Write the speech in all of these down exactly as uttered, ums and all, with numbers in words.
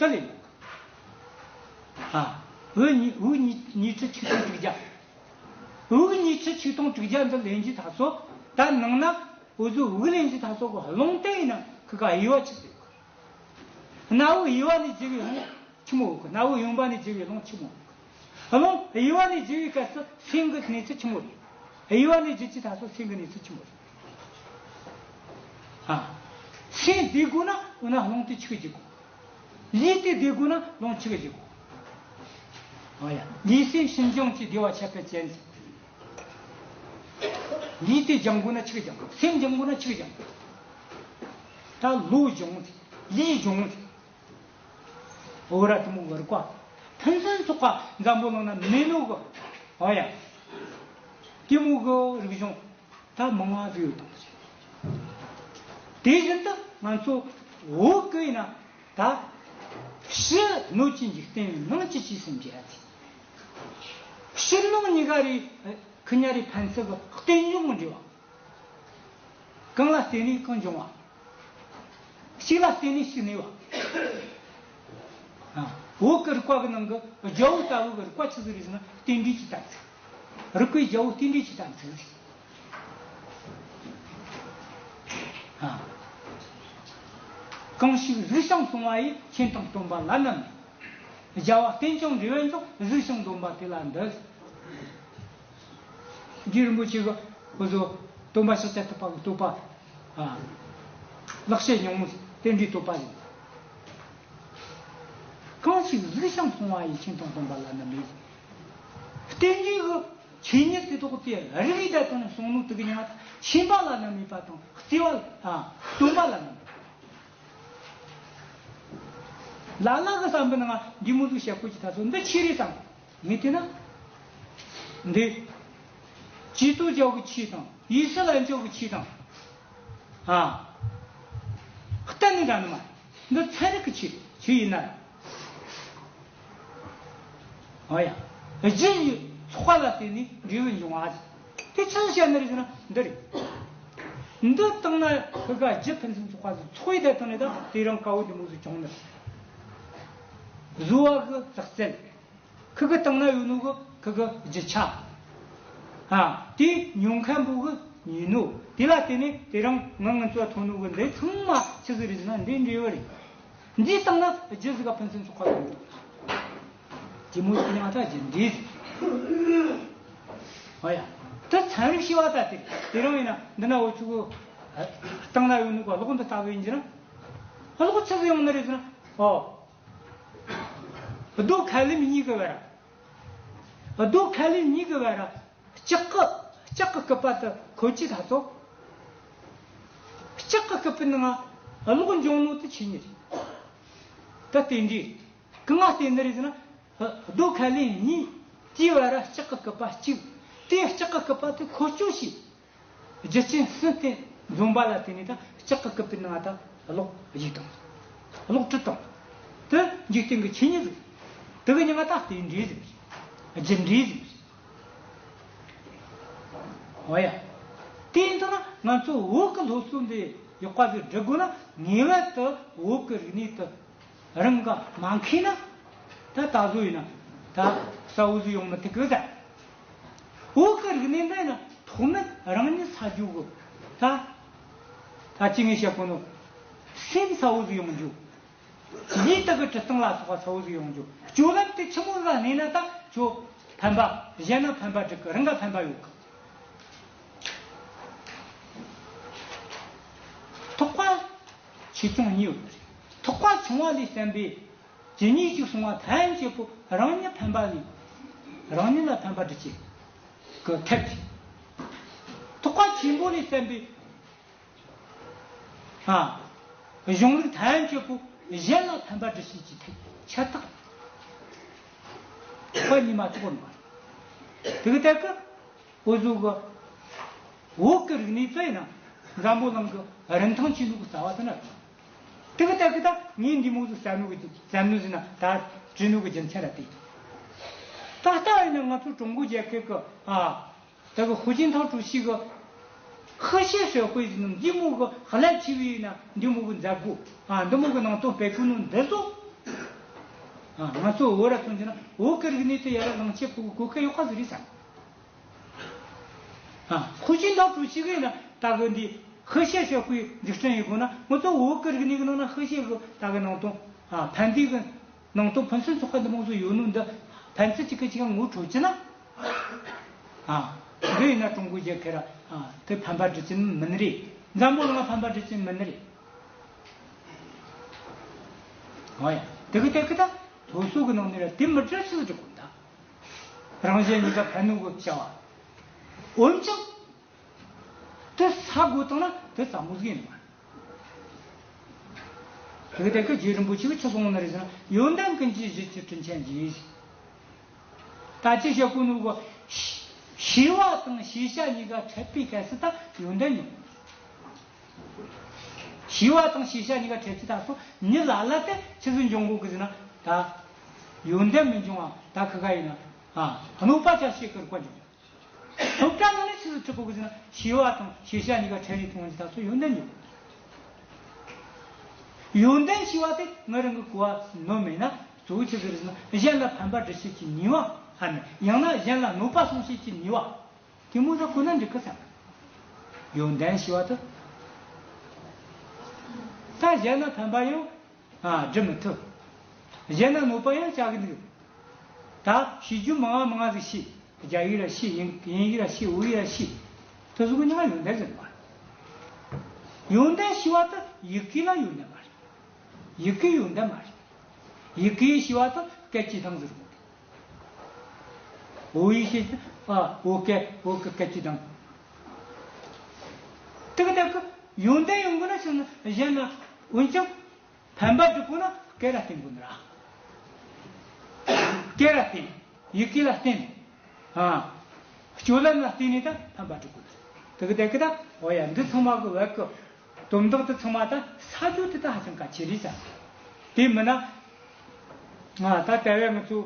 དེ་ལས་ནོ། ཨ། དབུགས་ཉི་དབུགས་ཉི་ཉི་ཁྲི་ཆིག་སྟོང་དྲུག་བརྒྱ། དབུགས་ཉི་ཁྲི་ཆིག་སྟོང་དྲུག་བརྒྱ་འདི་ལེན་རྒྱུ་ད་སོ། ད་ནང་ན་འུ་ཚོ་དབུགས་ལེན་རྒྱུ་ད་སོ་གི་རླུང་དེ་ཡིན་ན་ཁི་ག་དབྱེ་བ་ཆི་ཟིག་ཡོད་གི། སྣ་བུག་དབྱེ་བ་ནས་བརྒྱུད་པའི་རླུང་ཆི་མོ་ཡོད་གི། སྣ་བུག་གཡོན་པ་ནས་བརྒྱུད་པའི་རླུང་ཆི་མོ་ཡོད་གི། རླུང་དབྱེ་བ་ནས་བརྒྱུད་པའི་སྐབས་སུ་སེམས་ཀྱི་གནས་ཚུལ་ཆི་མོ་རེད། དབྱེ་བ་ནས་བརྒྱུད་རྒྱུ་ད་སོ་སེམས་ཀྱི་གནས་ཚུལ་ཆི་མོ་རེད། ཨ། སེམས་བདེ་དགོས་ན་འོ་ན་རླུང་དེ་ཆི་གི་བརྒྱུད་དགོས། ལུས་དེ་བདེ་དགོས་ན་རླུང་ཆི་གི་བརྒྱུད་དགོས། ཨ་ཡ། ལུས་སེམས་ཤིན་སྦྱངས་ཀྱི་བདེ་བ་ཁྱབ་པའི་རྒྱན། ལུས་དེ་སྦྱང་དགོས་ན་ཆི་གི་སྦྱང་དགོས། སེམས་སྦྱང་དགོས་ན་ཆི་གི་སྦྱང་དགོས། ད་བློ་སྦྱོང་། ལུས་སྦྱོང་། འོ་ར་དེ་མོ་གི་རིག་པ། ཕུན་སུམ་ཚོགས་པ་འཛམ་བུ་གླིང་ན་མེད་ནོ་གི། ཨོ་ཡ། དེ་མོ་གི་རིག་གཞུང་ད་མང་ང་ཟིག་ཡོད་དང་། དེ་བཞིན་དུ་ང་ཚོ་བོད་ཀྱི་ཡིན་ན་ད་ཕྱི་སྣོད་ཀྱི་འཇིག་རྟེན། ནང་བཅུད་ཀྱི་སེམས་ཀྱི་ཡ་ཚིག་ཕྱི་ནང་གཉིས་ཀ་རེ་ཁི་ཉ་རེ་ཕན་ཚུན་གི་རྟེན་འབྱུང་གི་འབྲེལ་བ། གང་ལ་བརྟེན་ནས་གང་འབྱུང་བ། གཅིག་ལ་བརྟེན་ནས་གཅིག་གནས་པ། ཨ། བོད་ཀྱི་རིག་པ་གི་ནང་གི་རྒྱལ་པོ་ལྟ་བུ་གི་རིག་པ་ཆི་ཟིག་རེད་ཟེར་ན་རྟེན་འབྲེལ་གྱི་གཏན་ཚིགས། རིག་པའི་རྒྱལ་པོ་རྟེན་འབྲེལ་གྱི་གཏན་ཚིགས་རེད། ཨ། གང་ཞིག་གཟིགས་ཤིང་གསུང་བ་ཡིས། མཁྱེན་དང་སྟོན་པ་བླ་ན་མེད། རྒྱལ་བ་རྟེན་ཅིང་འབྲེལ་བར་འཇོག་གཟིགས་ཤིང་འདོམས་པ་དེ་ལ་འདུད། རྗེ་རིན་པོ་ཆེ་གི་འུ་ཚོ་སྟོན་པ་ཤཱཀྱ་ཐུབ་པ་གི་བསྟོད་པ། ཨ། ལེགས་བཤད་སྙིང་པོ་རྟེན་འབྲེལ་བསྟོད་པ་ཡིན། གང་ཞིག་གཟིགས་ཤིང་གསུང་བ་ཡིས། མཁྱེན་དང་སྟོན་པ་བླ་ན་མེད། རྟེན་འབྲེལ་གི་ཆོས་ཉིད་དེ་དག་དེ་རིག་ཡིད་དང་བསྟུན་ནས་གསུངས་ནོ་དེ་གི་ཉམས་ད་མཁྱེན་པ་བླ་ན་མེད་པ་དང་བརྩེ་བ། ཨ། སྟོན་པ་བླ་ན་མེད་པ། ལ་ལ་གི་བསམ་པའི་ནང་འདི་མོ་ཟིག་བཤད་དགོས་ཀྱི་ད་ཚོ་འདི་ཆི་རེད་བསམ། ངས་བལྟས་ན། འདི། ཇུས་གཏོགས་རྒྱལ་པོའི་ཆོས་དང་ཡུལ་སྲིད་ལྷན་སྐྱེས་ཀྱི་ཆོས་དང་། ཨ། གཏན་ནས་འདྲ་ནི་མ་རེད། འདི་ཚན་རིག་གི་ཆོས་རེད། ཆོས་ཡིན་ན། ཨ་ཡ། རྒྱུ་ཡི་ཚོགས་པ་ལ་བརྟེན་ནས་འབྲས་བུ་འབྱུང་བ། དེ་ཆི་ཟིག་བཤད་ནི་རེད་ཟེར་ན་འདི་རེད། འདི་བཏང་ན་ཁི་ག་རྒྱུ་ཕུན་སུམ་ཚོགས་པ་ཟིག་ཚོགས་ཡི་དེ་བཏང་ནས་ད་དེ་རིང་དཀའ་བོ་འདི་མོ་ཟིག་བྱུང་ནི་རེད། བཟོ་བ་གི་ལག་རྩལ། ཁི་གི་བཏང་ན་ཡོད་ནོ་གི་ཁི་གི་རྒྱུ་ཆ། ཨ། དེ་ཉོ་མཁན་པོ་གི་ཉོས་ནོ། དེ་ལ་བརྟེན་ནས་དེ་རིང་ང་ང་ཚོ་ཐོན་ནོ་གི་འདི་ཚང་མ་ཆི་ཟིག་རེད་ཟེར་ན་འདི་འབྲས་བུ་རེད། འདི་བཏང་ན་རྒྱུ་ཟིག་ག་ཕུན་སུམ་ཚོགས་པ་ཡོང་། དེ་མོ་ཟིག་ཡང་ད་རྒྱུ་འབྲས་ཟིག་ཨོ་ཡ། ད་ཚན་རིག་ཤེས་པ་ད་དེ་དེ་རིང་ཡིན་ན་འདི་ན་འུ་ཆུ་གི་བཏང་ན་ཡོད་ནོ་གི་གློག་འདི་ལྟ་བུ་ཡིན་གྱི་ན། གློག་ཆི་ཟིག་ཡོང་ནི་རེད་ཟེར་ན། ཨོ། རྡོ་ཁ་ལིམ་གཉིས་ཀྱི་བར། རྡོ་ཁ་ལིམ་གཉིས་ཀྱི་བར་ལྕགས་ཀྱི་ལྕགས་ཀྱི་སྐུད་པ་དེ་ཁོལ་གྱི་ད་ཚོ། ལྕགས་ཀྱི་སྐུད་པའི་ནང་གློག་འབྱུང་ནོ་དེ་ཆོས་ཉིད་རེད། ད་རྟེན་འབྲེལ། གང་ང་བརྟེན་ནི་རེད་ཟེར་ན། རྡོ་ཁ་ལིམ་གཉིས་དེའི་བར་ལྕགས་ཀྱི་སྐུད་པ་གཅིག་དེ་ལྕགས་ཀྱི་སྐུད་པ་དེ་ཁོལ་སྐྱོད་བྱས། རྒྱུ་རྐྱེན་གསུམ་དེ་འཛོམས་པ་ལ་བརྟེན་ནས་ད་ལྕགས་ཀྱི་སྐུད་པའི་ནང་ད་གློག་བཞག་བཏང་། གློག་བཀྲུས་བཏང་། དེ་འཇིག་རྟེན་གྱི་ཆོས་ཉིད་ཟིག་དེ་གི་མིང་ང་ད་རྟེན་འབྲེལ་ཟེར། རྒྱུ་འབྲས་ཟེར། འོ་ཡ། དེ་ཡིན་དུས་ན་ང་ཚོ་བོད་ཀྱི་སློབ་གསོ་འདི་ཡག་པ་ཟིག་སྒྲུབ་དགོས་ན་ངེས་པར་དུ་བོད་ཀྱི་རིག་གནས་དེ་རང་ག་མ་མཁས་ན། ད་ད་གཟོད་ཡིན་ན་ད་གསལ་བོ་ཟིག་ཡོང་མི་ཐུབ་གི་ཟེར། བོད་ཀྱི་རིག་གནས་འདི་ཡིན་ན་ཐོག་མར་རང་ཉིད་གསལ་རྒྱུ་གི། ད་ད་ཅི་ངས་བཤད་གོ་ནོ། སེམས་གསལ་བོ་ཟིག་ཡོང་རྒྱུ། ལུས་དག་གི་འཁྲི་སྟངས་ལ་སོགས་པ་གསལ་བོ་ཟིག་ཡོང་རྒྱུ། སྤྱོད་ལམ་དེ་ཆི་མོ་ཟིག་གནས་ན་ད་ཁྱོད་ཕན་པ། གཞན་ན་ཕན་པ་སྒྲུབ་གི། རང་ག་ཕན་པ་ཡོད་གི། ཐེག་པ་ཆེ་ཆུང་གཉིས་ཡོད་པ་རེད། ཐེག་པ་ཆུང་བ་ལས་བརྩམས་པའི་ཇི་སྙེད་ཅིག་གསུང་བ་ཐམས་ཅད་པོ་རང་ཉིད་ཕན་པ་ལས། རང་ཉིད་ལ་ཕན་པ་སྒྲུབ་བྱེད་ཀྱི་ཐབས་ཀྱིས། ཐེག་པ་ཆེན་པོ་ལས་བརྩམས་པའི། ཨ། གཞུང་ལུགས་ཐམས་ཅད་པོ་གཞན་ལ་ཕན་པ་སྒྲུབ་བྱེད་ཀྱི་ཐབས་ཁྱད་ཐག་པ་གཉིས་མ་གཏོགས་མ་རེད། དེ་གི་ཐད་ཀྱི་འུ་ཚོ་གི་བོད་ཀྱི་རིག་གནས་བཙལ་ན་འཛམ་བུ་གླིང་གི་རིན་ཐང་ཆེ་ནོ་གི་རྩ་བ་དེ་ན་རེད། དེ་གི་ཐད་ཀྱི་ད་ངས་འདི་མོ་ཟིག་བསམ་ནོ་གི་བསམ་ནོ་ཟིག་ན་ད་བྲིས་ནོ་གི་རྒྱུ་མཚན་ར་དེ། ད་ལྟ་ཡིན་ན་ང་ཚོ་ཀྲུང་གོ་རྒྱལ་ཁབ་ཀྱི། ཨ། ད་གི་ཧུའུ་ཅིན་ཐའོ་ཀྲུའུ་ཞི་གི་ཧི་ཤེ་ཧྲེ་ཧུའེ་ཟེར་ནོ་འདི་མོ་གི་རླབས་ཆེ་བའི་ན་འདི་མོ་གི་མཛད་སྒོ། ཨ། འདི་མོ་གི་ནང་དོན་སྤེལ་གོ་ནོ་འདི་ཚོ། ང་ཚོ་བོད་ར་མཚོན་གྱི་ན་བོད་ཀྱི་རིག་གནས་དེ་ཡར་ལངས་ཆེད་ཕུག་གི་གོ་སྐབས་ཡོད་ཁ་ཟིག་རེད་བསམ། ཨ། ཁོ་ཅི་འདྲ་བྲོ་ཞིག་ཡིན་ན་ད་གི་འདི་ཧི་ཤེ་ཤེ་ཁོའི་འཛུགས་སྐྲུན་ཡིན་དགོས་ན་ང་ཚོ་བོད་ཀྱི་རིག་གནས་ཀྱི་ནང་ན་ཧི་ཤེ་གི་ད་གི་ནང་དོན། ཨ། ཕན་བདེ་གི་ནང་དོན་ཕུན་སུམ་ཚོགས་པ་འདི་མང་ཚོ་ཡོད་ནོ་འདི་ཕན་ཚུན་གཅིག་གིས་གཅིག་ངོ་འཕྲོད་ཀྱི་ན། ཨ། འདི་ཡིན་ན་ཀྲུང་གོའི་རྒྱལ་ཁབ་ར། ཨ། དེ་ཕན་པ་སྒྲུབ་ཀྱི་མིན་རེད། འཛམ་བུ་གླིང་ལ་ཕན་པ་སྒྲུབ་ཀྱི་མིན་རེད། ཨོ་ཡ། དེ་གི་དེ་གི་ད་སློབ་གསོ་གི་ནང་ནས་ར་དེ་མི་འདྲ་ཞིག་འགྲིག་གོ་ད། རང་གཞན་གཉིས་ཀ་ཕན་ནུས་གི་བྱ་བ། འོན་ཀྱང་། དེ་ས་དགོས་བཏང་ན་དེ་ཙམ་མོ་ཟིག་ཡིན་མ་རེད། དེ་གི་དེ་གི་རྗེ་རིན་པོ་ཆེ་གིས་ཆི་གསུངས་ནི་རེད་ཟེར་ན། ཡོན་ཏན་ཀུན་གྱི་གཞི་གཅིག་དྲིན་ཅན་གྱི། ད་ཅི་བཤད་གོ་ནོ་གོ། ཤེས་པ་དང་ཤེས་བྱ་གཉིས་ཀ་འཕྲད་པའི་སྐབས་སུ་ད་ཡོན་ཏན་ཡོང་། ཤེས་པ་དང་ཤེས་བྱ་གཉིས་ཀ་འཕྲད་ཀྱི་ད་སོ་མྱི་ལ་ལ་དེ་ཆི་ཟིག་འབྱུང་གོ་གི་ཟེར་ན། ད་ཡོན་ཏན་མི་འབྱུང་བ་ད་ཁི་ག་ཡིན་ན། ཨ། གནོད་པ་ཅན་ཞིག་གི་རིག་པ་འབྱུང་། སློབ་གྲྭ་ནང་ནས་ཆི་ཟིག་ཁྲིད་གོ་གི་ཟེར་ན། ཤེས་པ་དང་ཤེས་བྱ་གཉིས་ཀ་འཕྲད་ནས་མཐོང་གི་ད་སོ་ཡོན་ཏན་འབྱུང་། ཡོན་ཏན་ཞེས་པ་དེ་ང་རང་གི་གོ་བ་ནོར་མེད་ན་གཙོ་བོ་ཆི་ཟིག་རེད་ཟེར་ན། གཞན་ལ་ཕན་པ་སྒྲུབ་བྱེད་ཀྱི་ནུས་པ། ཨ་ནི་ཡང་ན་གཞན་ལ་གནོད་པ་སྲུང་བྱེད་ཀྱི་ནུས་པ། དེ་མོ་ཟིག་གོ་ན་འགྲིག་གི་བསམ། ཡོན་ཏན་ཞེས་པ་དེ། ད་གཞན་ལ་ཕན་པ་ཡང་། ཨ། སྒྲུབ་མི་ཐུབ། གཞན་ལ་གནོད་པ་ཡང་བྱ་གི་འདུག། ད་ཤེས་རྒྱུ་མང་ང་མང་ང་ཟིག་ཤེས། རྒྱ་ཡིག་ར་ཤེས། དབྱིན་དབྱིན་ཡིག་ར་ཤེས། བོད་ཡིག་ར་ཤེས། དེ་ཟིག་གི་མྱིང་ང་ཡོན་ཏན་ཟེར་མ་རེད། ཡོན་ཏན་ཞེས་པ་དེ་ཡི་གེ་ལ་ཡོན་ཏན་མ་རེད། ཡི་གེ་ཡོན་ཏན་མ་རེད། ཡི་གེ་ཞེས་པ་དེ་སྐད་ཀྱི་གདངས་ཟེར་གོ། བོད་ཡིག་ཤེས། ཨ། བོད་སྐད། བོད་ཀྱི་སྐད་ཀྱི་གདངས། དེ་གི་དེ་གི་ཡོན་ཏན་ཡོང་དགོས་ན་ཆི་ཟེར་ན། གཞན་ལ། འོན་ཀྱང་ཕན་པ་སྒྲུབ་དགོས་ན་སྐད་ལ་བརྟེན་དགོས་ནི་ར། སྐད་ལ་བརྟེན། ཡི་གེ་ལ་བརྟེན། ཨ། སྤྱོད་ལམ་ལ་བརྟེན་ནས་ད་ཕན་པ་སྒྲུབ་དགོས་ནི་ར། དེ་གི་དེ་གི་ད། འོ་ཡ། འདི་ཚང་མ་གི་བར་གི་དོན་དག་དེ་ཚང་མ་ད་ས་ཆོད་དེ་ད་ཧ་ཅང་གལ་ཆེ་རེད་ས། དེ་མིན་ན། ང་ད་ལྟ་བས་ང་ཚོ་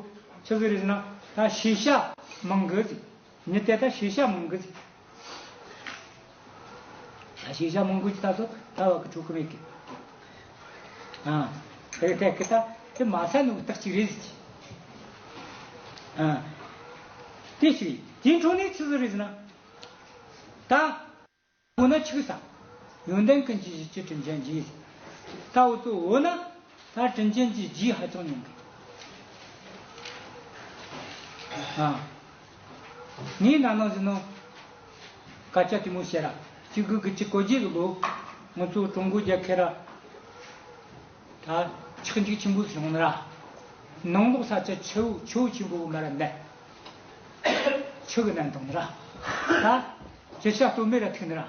ཆི་ཟིག་རེད་ཟེར་ན། ད་ཤེས་བྱ་མང་གི་ཟིག། མྱི་དེ་ད་ཤེས་བྱ་མང་གི་ཟིག། ད་ཤེས་བྱ་མང་གི་ཟིག་ད་ཚོ་ད་བ་གི་འཕྲོད་གི་མེད་གི། ཨ། དེ་དེ་གི་ད་དེ་མ་ཚད་ནོ་རྟགས་གཅིག་རེད་ཟིག། ཨ། དེ་ཞིག་རེད། དེའི་འཕྲོ་ནས་ཆི་ཟིག་རེད་ཟེར་ན། ད། འོ་ན་ཆི་གི་ས། ཡོན་ཏན་ཀུན་གྱི་གཞི་གཅིག་དྲིན་ཅན་གྱི། ད་འུ་ཚོ་འོ་ན་ད་དྲིན་ཅན་གྱི་རྗེས་ཧ་ཅང་ཉུང་གི། ཨ། ངས་ན་ནིང་ཟིན་ནོ། སྐད་ཆ་དེ་མོ་བཤད་ར། གཅིག་དགུ་དགུ་བཅུ་གོ་བརྒྱད་གི་ལོ། ང་ཚོ་ཀྲུང་གོ་རྒྱལ་ཁབ་ར། ད་ཆག་འཇིག་ཆེན་པོ་བྱུང་ནི་ར། ནང་ལོགས་ས་ཆ་ཆུ་བོ་ཆུ་བོ་ཆེན་པོ་གི་མ་ར་ནད། ཆུ་གི་ནད་འདུག་ནི་ར། ད་ཅི་བྱ་གཏོལ་མེད་ར་ཐུག་ནི་ར།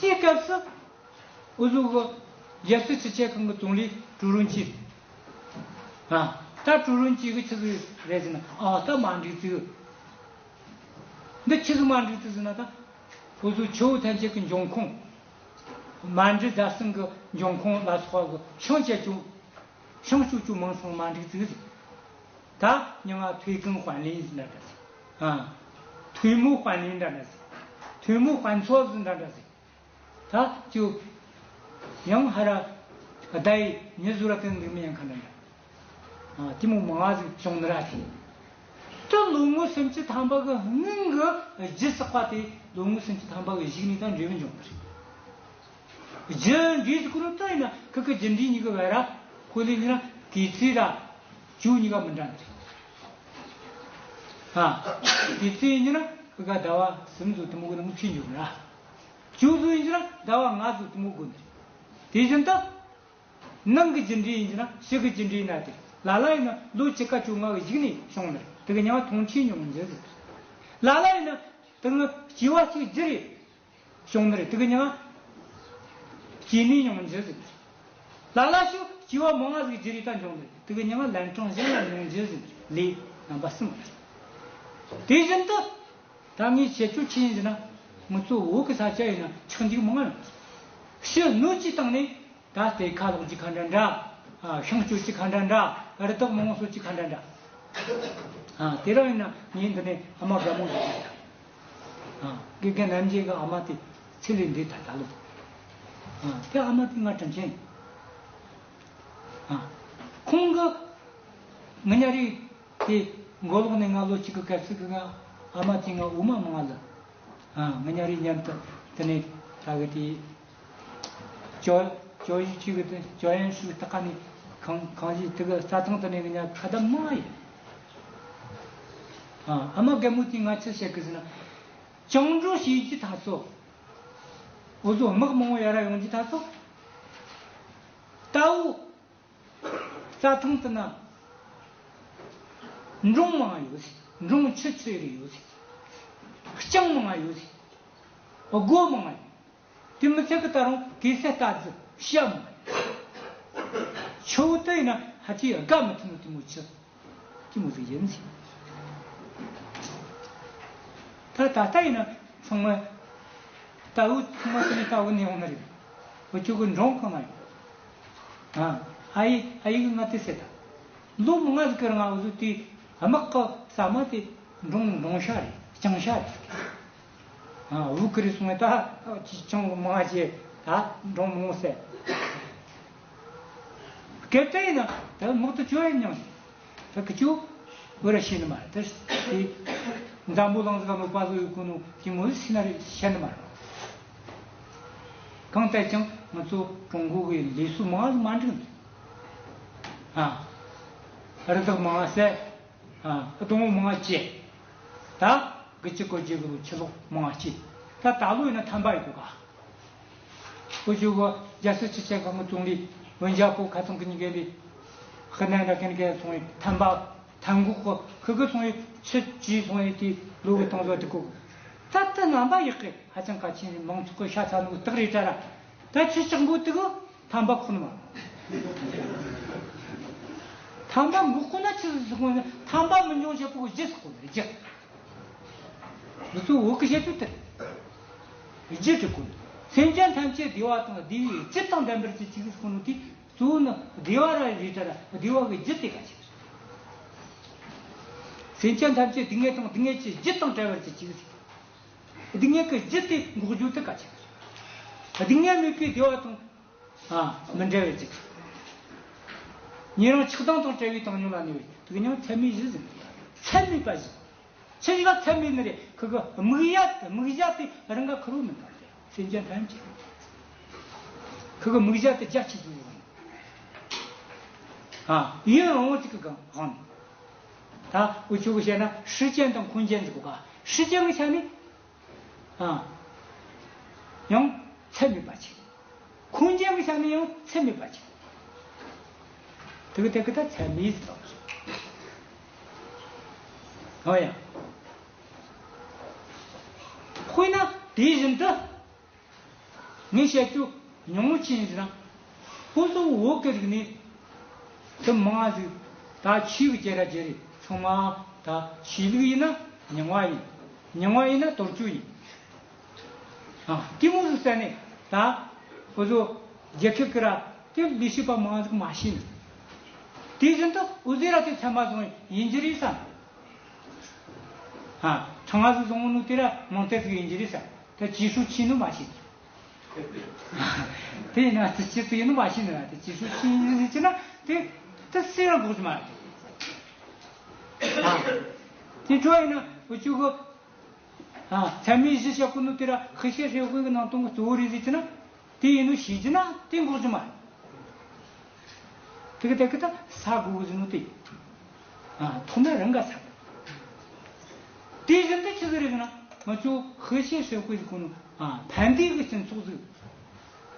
དེའི་སྐབས་སུ་འུ་ཚོ་གི་རྒྱལ་སྲིད་སྤྱི་ཁྱབ་ཁང་གི་ཙུང་ལི་ཀྲུའུ་རུན་ཅི། ཨ། ད་ཀྲུའུ་རུན་ཅི་གི་ཆི་ཟིག་རེད་ཟེར་ན། ཨ། ད་མ་འགྲིག་ཟིག། འདི་ཆི་ཟིག་མ་འགྲིག་ཟིག་ཟེར་ན། ད་འུ་ཚོ་ཆུ་བོ་ཐམས་ཅད་ཀྱི་འབྱུང་ཁུངས། མན་ཇུ་རྫ་སྲིན་གྱི་འབྱུང་ཁུངས་ལ་སོགས་པ་གི་ཤིང་བཅད་རྒྱུ། ཤིང་གཅོད་རྒྱུ་མང་སོང་མ་འགྲིག་ཟིག་ཟེར། ད་མྱིང་ང་退耕还林ཟེར་འདྲ་འདྲ་ཟིག། ཨ། 退牧还林འདྲ་འདྲ་ཟིག། 退牧还错ཟེར་འདྲ་འདྲ་ཟིག། ད་ཅིག་ཡང་ཧ་ར་ད་ཡི་མྱི་ཟུར་ར་ཀན་འདུག་མི་ཡང་ཁ་འདྲ་འདྲ། ཨ། དེ་མོ་མང་ང་ཟིག་བྱུང་ནི་ར་དེ། ད་ལོ་ངོ་སུམ་ཅུ་ཐམ་པ་གི་སྔོན་གི་རྒྱུ་བསགས་པ་དེ་ལོ་ངོ་སུམ་ཅུ་ཐམ་པ་གི་གཞུག་ནས་ད་འབྲས་བུ་འབྱུང་ནི་རེད། རྒྱུ་འབྲས་ཟེར་གོ་ནོ་ད་ཡིན་ན་ཁི་ཁི་རྒྱུ་འབྲས་གཉིས་ཀྱི་བར་ར་ཁོ་ལས་ཡིན་ན་གེགས་ཚད་ར་སྐྱོན་གཉིས་ཀ་མི་འདྲ་ནི་རེད། ཨ། གེགས་ཚད་ཡིན་ན་ཁི་ཁ་ཟླ་བ་གསུམ་ཙམ་དེ་མོ་གི་ནང་ཚུད་འགྱོ་ནི་ར། སྐྱོན་ཟེར་ཡིན་ན་ཟླ་བ་ལྔ་ཙམ་དེ་མོ་དགོས་ནི་རེད། དེ་བཞིན་དུ། ནང་གི་རྒྱུ་འབྲས་ཡིན་ན་ཕྱི་གི་རྒྱུ་འབྲས་ཡིན་ན་དེ། ལ་ལ་ཡིན་ན་ལོ་བཅུ་ཁ་བཅོ་ལྔ་གི་གཞུག་ནས་བྱུང་ནི་རེད། དེ་གི་མྱིང་ང་ཐོན་སྐྱེད་མྱོང་འགྱུར་ཟེར། ལ་ལ་ཡིན་ན་དེ་གི་སྐྱེ་བ་གཅིག་བརྒྱུད་རེ་བྱུང་ནི་རེད། དེ་གི་མྱིང་ང་སྐྱེ་གནས་མྱོང་འགྱུར་ཟེར། ལ་ལ་ཞིག་སྐྱེ་བ་མང་ང་ཟིག་བརྒྱུད་རེ་ད་འབྱུང་ནི་རེད། དེ་གི་མྱིང་ང་ལན་གྲངས་གཞན་ལ་མྱོང་འགྱུར་ཟེར། ལས་རྣམ་པ་གསུམ་རེད། དེ་བཞིན་དུ། ད་ངས་བཤད་རྒྱུ་ཅི་ཡིན་ཟེར་ན། ང་ཚོ་བོད་ཀྱི་ས་ཆ་ཡིན་ན་ཆག་འཇིག་མང་ང་ཡོད། ཕྱི་སྣོད་ཀྱི་སྟེང་ནས་ད་གཏེར་ཁ་སློག་རྒྱུ་ཁ་འདྲ་འདྲ། ཨ། ཤིང་གཅོད་རྒྱུ་ཁ་འདྲ་འདྲ། རི་དྭགས་མང་པོ་གསོད་རྒྱུ་ཁ་འདྲ་འདྲ། ཨ། དེ་རིང་ཡིན་ན་ངས་འདི་ནས་ཨ་མ་དགའ་མོ་ཟིག་ཡོད། ཨ། དགེ་རྒན་རྣམ་རྒྱལ་གི་ཨ་མ་དེ་ཚེ་ལས་འདས་ད་ད་ལོ། ཨ། དེ་ཨ་མ་དེ་ང་དྲིན་ཆེན། ཨ། ཁོང་གི་ང་ཉ་རིགས་དེ་མགོ་ལོག་ནས་ང་ལོ་གཅིག་གི་སྐབས་སུ་གི་ང་ཨ་མ་དེ་ང་འོ་མ་མང་ལ། ཨ་ང་ཉ་རིགས་མཉམ་དུ་དེ་ནས་ད་གི་དེ་ཅོ་ཅོ་ཡི་ཅིག་གི་དེ་ཅོ་ཡན་ཧྲུའུ་ཏི་ཀ་ནས་ཁང་ཁང་གཞིས་དེ་གི་རྩྭ་ཐང་དེ་ནས་ང་ཉ་ཁ་བརྡ་མང་ཡོད། ཨ་ཨ་མ་རྒན་མོ་དེ་ང་ཆི་བཤད་གི་ཟེར་ན། བཅིངས་འགྲོལ་བྱེད་རྒྱུ་ད་སོ། འུ་ཚོ་དམག་མང་བོ་ཡར་ར་ཡོང་རྒྱུ་ད་སོ། ད་འུ་རྩྭ་ཐང་དུ་ན་འབྲོང་མང་ཡོད་ཟེར། འབྲོང་ཆུ་ཆུ་རེ་ཡོད་ཟེར། སྤྱང་མང་ཡོད་ཟེར། སྒོ་མང་ཡོད། དེ་མི་ཚད་གི་ད་རུང་གེ་སར་རྟ་རྫི་བྱ་མང་ཡོད། ཆུ་བོ་དེ་ཡིན་ན་ཧ་ཅི་དགའ་མི་ཐུབ་ནོ་དེ་མོ་ཆུ། དེ་མོ་ཟིག་ཡིན་ཟིག་ད་ད་ལྟ་ཡིན་ན་ཚང་མ་ལྟ་བུ་ཚང་མ་དེ་ནས་ལྟ་བུ་ནས་ཡོང་ནི་རེད། འུ་ཅོ་གི་འབྲོང་གང་ན་ཡོད། ཨ་ཨ་ཡེ་ཨ་ཡེ་གི་ང་དེ་ཟེར་ད། ལོ་མང་ཟིག་གི་རིང་འུ་ཚོ་དེ་དམག་གི་ཟ་མ་དེ་འབྲོང་འབྲོང་ཤ་རེད། སྤྱང་ཤ་རེད། ཨ་བུ་ཀི་རེ་སོང་ངས་ད་ཅི་ཅང་མང་ཆེ་ད་འབྲོང་མང་ཟེར། སྐད་ཆ་ཡིན་ན་ད་དམག་ཏུ་བཅོ་ཡ་མྱང་། ད་ཁི་ཆུ་བོ་ར་ཤེས་ནི་མ་རེད། ད་དེ་འཛམ་བུ་གླིང་ཟིག་ག་མི་པ་ཟིག་ཡོད་གོ་ནོ་དེ་མོ་ཟིག་ཤེས་ན་རེད་ཤེས་ནི་མ་རེད། གང་ལྟར་ཀྱང་ང་ཚོ་ཀྲུང་གོ་གི་ལས་སུ་མང་ཟིག་མ་འགྲིག་ནི། ཨ་རི་དྭགས་མང་ཟེར། ཨ་སྡོང་བོ་མང་སྐྱེས། ད་དགུ་བཅུ་གོ་བརྒྱད་གི་ལོ་ཆུ་ལོག་མང་སྐྱེས། ད་ད་ལོ་ཡིན་ན་ཐན་པ་ཡོད་གོ་ག་འུ་ཅོ་གི་རྒྱལ་སྲས་ཆོས་ཀྱི་དབང་གི་ཙུང་ལི་ཝུན་ཅཱ་པོ་ཁ་ཚང་གི་ཉིན་གལ་ལི། ཧི་ནན་ར་ཁན་གལ་སོང་བའི་ཐན་པ་ཐན་འགོག་གི་ཁི་གི་སོང་བའི་ཆུ་བཅུས་སོང་བའི་དེ་ལོ་གི་སྟོང་བཟོ་དྲུག་གོ། ད་ལྟ་རྣམ་པ་ཡག་གི་ཧ་ཅང་གལ་ཆེན་རེད། མང་ཚོགས་གི་ཤ་ཚ་ནོ་སྟག་རེད་དྲ་ར། ད་ཆུ་ལྕགས་པོ་དེ་གི་ཐན་པ་ཁོ་ན་མ། ཐན་པ་འགོག་གོ་ན་ཆི་ཟིག་གོ་ན་ཐན་པ་མི་འབྱུང་བྱེད་པོ་གི་རྒྱུ་ཟིག་གོ་ན་རྒྱུ། འུ་ཚོ་བོད་ཀྱི་བཤད་ཚུལ་དེ་རེད། རྒྱུ་དྲུག་གོ། སེམས་ཅན་ཐམས་ཅད་བདེ་བ་དང་བདེ་བའི་རྒྱུ་དང་ལྡན་པར་གྱུར་ཅིག་ཟེར་གོ་ནོ་དེ་གཙོ་བོ་ནི་བདེ་བ་ར་རེད་དྲ་ར། བདེ་བ་གི་རྒྱུ་དེ་གལ་ཆེ་བ་རེད། སེམས་ཅན་ཐམས་ཅད་སྡུག་བསྔལ་དང་སྡུག་བསྔལ་གྱི་རྒྱུ་དང་བྲལ་བར་གྱུར་ཅིག་ཟེར། སྡུག་བསྔལ་གྱི་རྒྱུ་དེ་འགོག་རྒྱུ་དེ་གལ་ཆེ་བ་རེད། སྡུག་བསྔལ་མེད་པའི་བདེ་བ་དང་། ཨ། མི་འབྲལ་བར་གྱུར། ཉེ་རིང་ཆགས་སྡང་དང་བྲལ་བའི་བཏང་སྙོམས་ལ་གནས་པའི་དུས་ཀྱང་ཚད་མེད་བཞི་ཟིན། ཚད་མེད་པ་བཞི། ཆི་ཞིག་ལ་ཚད་མེད་ནི་རེད། ཁི་གི་དམིགས་ཡ་དམིགས་བྱ་དེ་རང་ག་ཁུར་བོ་མི་འདང་རེད། སེམས་ཅན་ཐམས་ཅད་ཁི་གི་དམིགས་བྱ་དེ་རྒྱ་ཆེ་ཆུང་ཡོང་། ཨ། ཡུན་རིང་བོ་ཅིག་གི་གང་འོང་། ད་འུ་ཆོ་གི་བཤད་ན་时间དང་空间ཟེར་གོ་ག 时间གི་ཆ་ནས། ཨ། ཡང་ཚད་མེད་པ་ཆེ། 空间གི་ཆ་ནས་ཡང་ཚད་མེད་པ་ཆེ། དེ་གི་དེ་གི་ད་ཚད་མེད་ཟེར་དང་། ཨོ་ཡ། དཔེར་ན་དེ་བཞིན་དུ། ངས་བཤད་རྒྱུ་ཉུང་ངུ་ཅི་ཡིན་ཟེར་ན། ཁོ་ཚོ་བོད་ཀྱི་རིག་གནས་དེ་མང་ཟིག་ད་ཆོས་ཀྱི་སྐད་ར་བརྗེ་རེད། ཚང་མ་ད་ཆོས་ལུགས་ཡིན་ན་རྙིང་བ་ཡིན། རྙིང་བ་ཡིན་ན་དོལ་སྐྱོད་ཡིན། ཨ། དེ་མོ་ཟིག་ཟེར་ནས་ད་ཁོ་ཚོ་རྒྱལ་ཁབ་ཀྱི་ར་དེ་ལས་བྱེད་པ་མང་ཟིག་མ་ཤེས་ནི། དེ་བཞིན་དུ་འུ་ཟེ་ར་དེ་ཚད་མ་བཟུང་ཡིན་གྱི་རེད་བསམ། ཨ། ཁྲང་ང་ཟིག་བཟུང་ནོ་དེ་ར་མང་དེ་ཟིག་ཡིན་གྱི་རེད་བསམ། ད་ཅི་ཧྲུའུ་ཆི་ནི་མ་ཤེས། དེ་ཡིན་ན་དེ་ཅི་ཟིག་ཡིན་ནི་མ་ཤེས་ནི་ར། དེ་ཅི་ཧྲུའུ་ཆི་ཡིན་ཟེར་གྱི་ན་དེ་དེ་སུ་ར་འགོག་གི་མ་རེད། ཨ། དེ་འཕྲོ་ཡིན་ན་འུ་ཆོ་གི། ཨ། ཚད་མེད་བཞི་བཤད་གོ་ནོ་དེ་ར་和谐社会གི་ནང་དོན་གི་གཙོ་བོ་རེད་ཟེར་གྱི་ན། དེ་ཡིན་ནོ་ཤེས་ཀྱི་ན་དེ་འགོག་རྒྱུ་མ་རེད། དེ་གི་དེ་གི་ད་ས་དགོས་གི་ཟེར་ནོ་དེ། ཨ། ཐོག་མར་རང་ག་ས་དགོས། དེ་བཞིན་དུ་ཆི་ཟིག་རེད་ཟེར་ན། ང་ཚོ་和谐社会ཟེར་གོ་ནོ། ཨ། ཕན་བདེ་གི་སྤྱི་ཚོགས་ཟིག་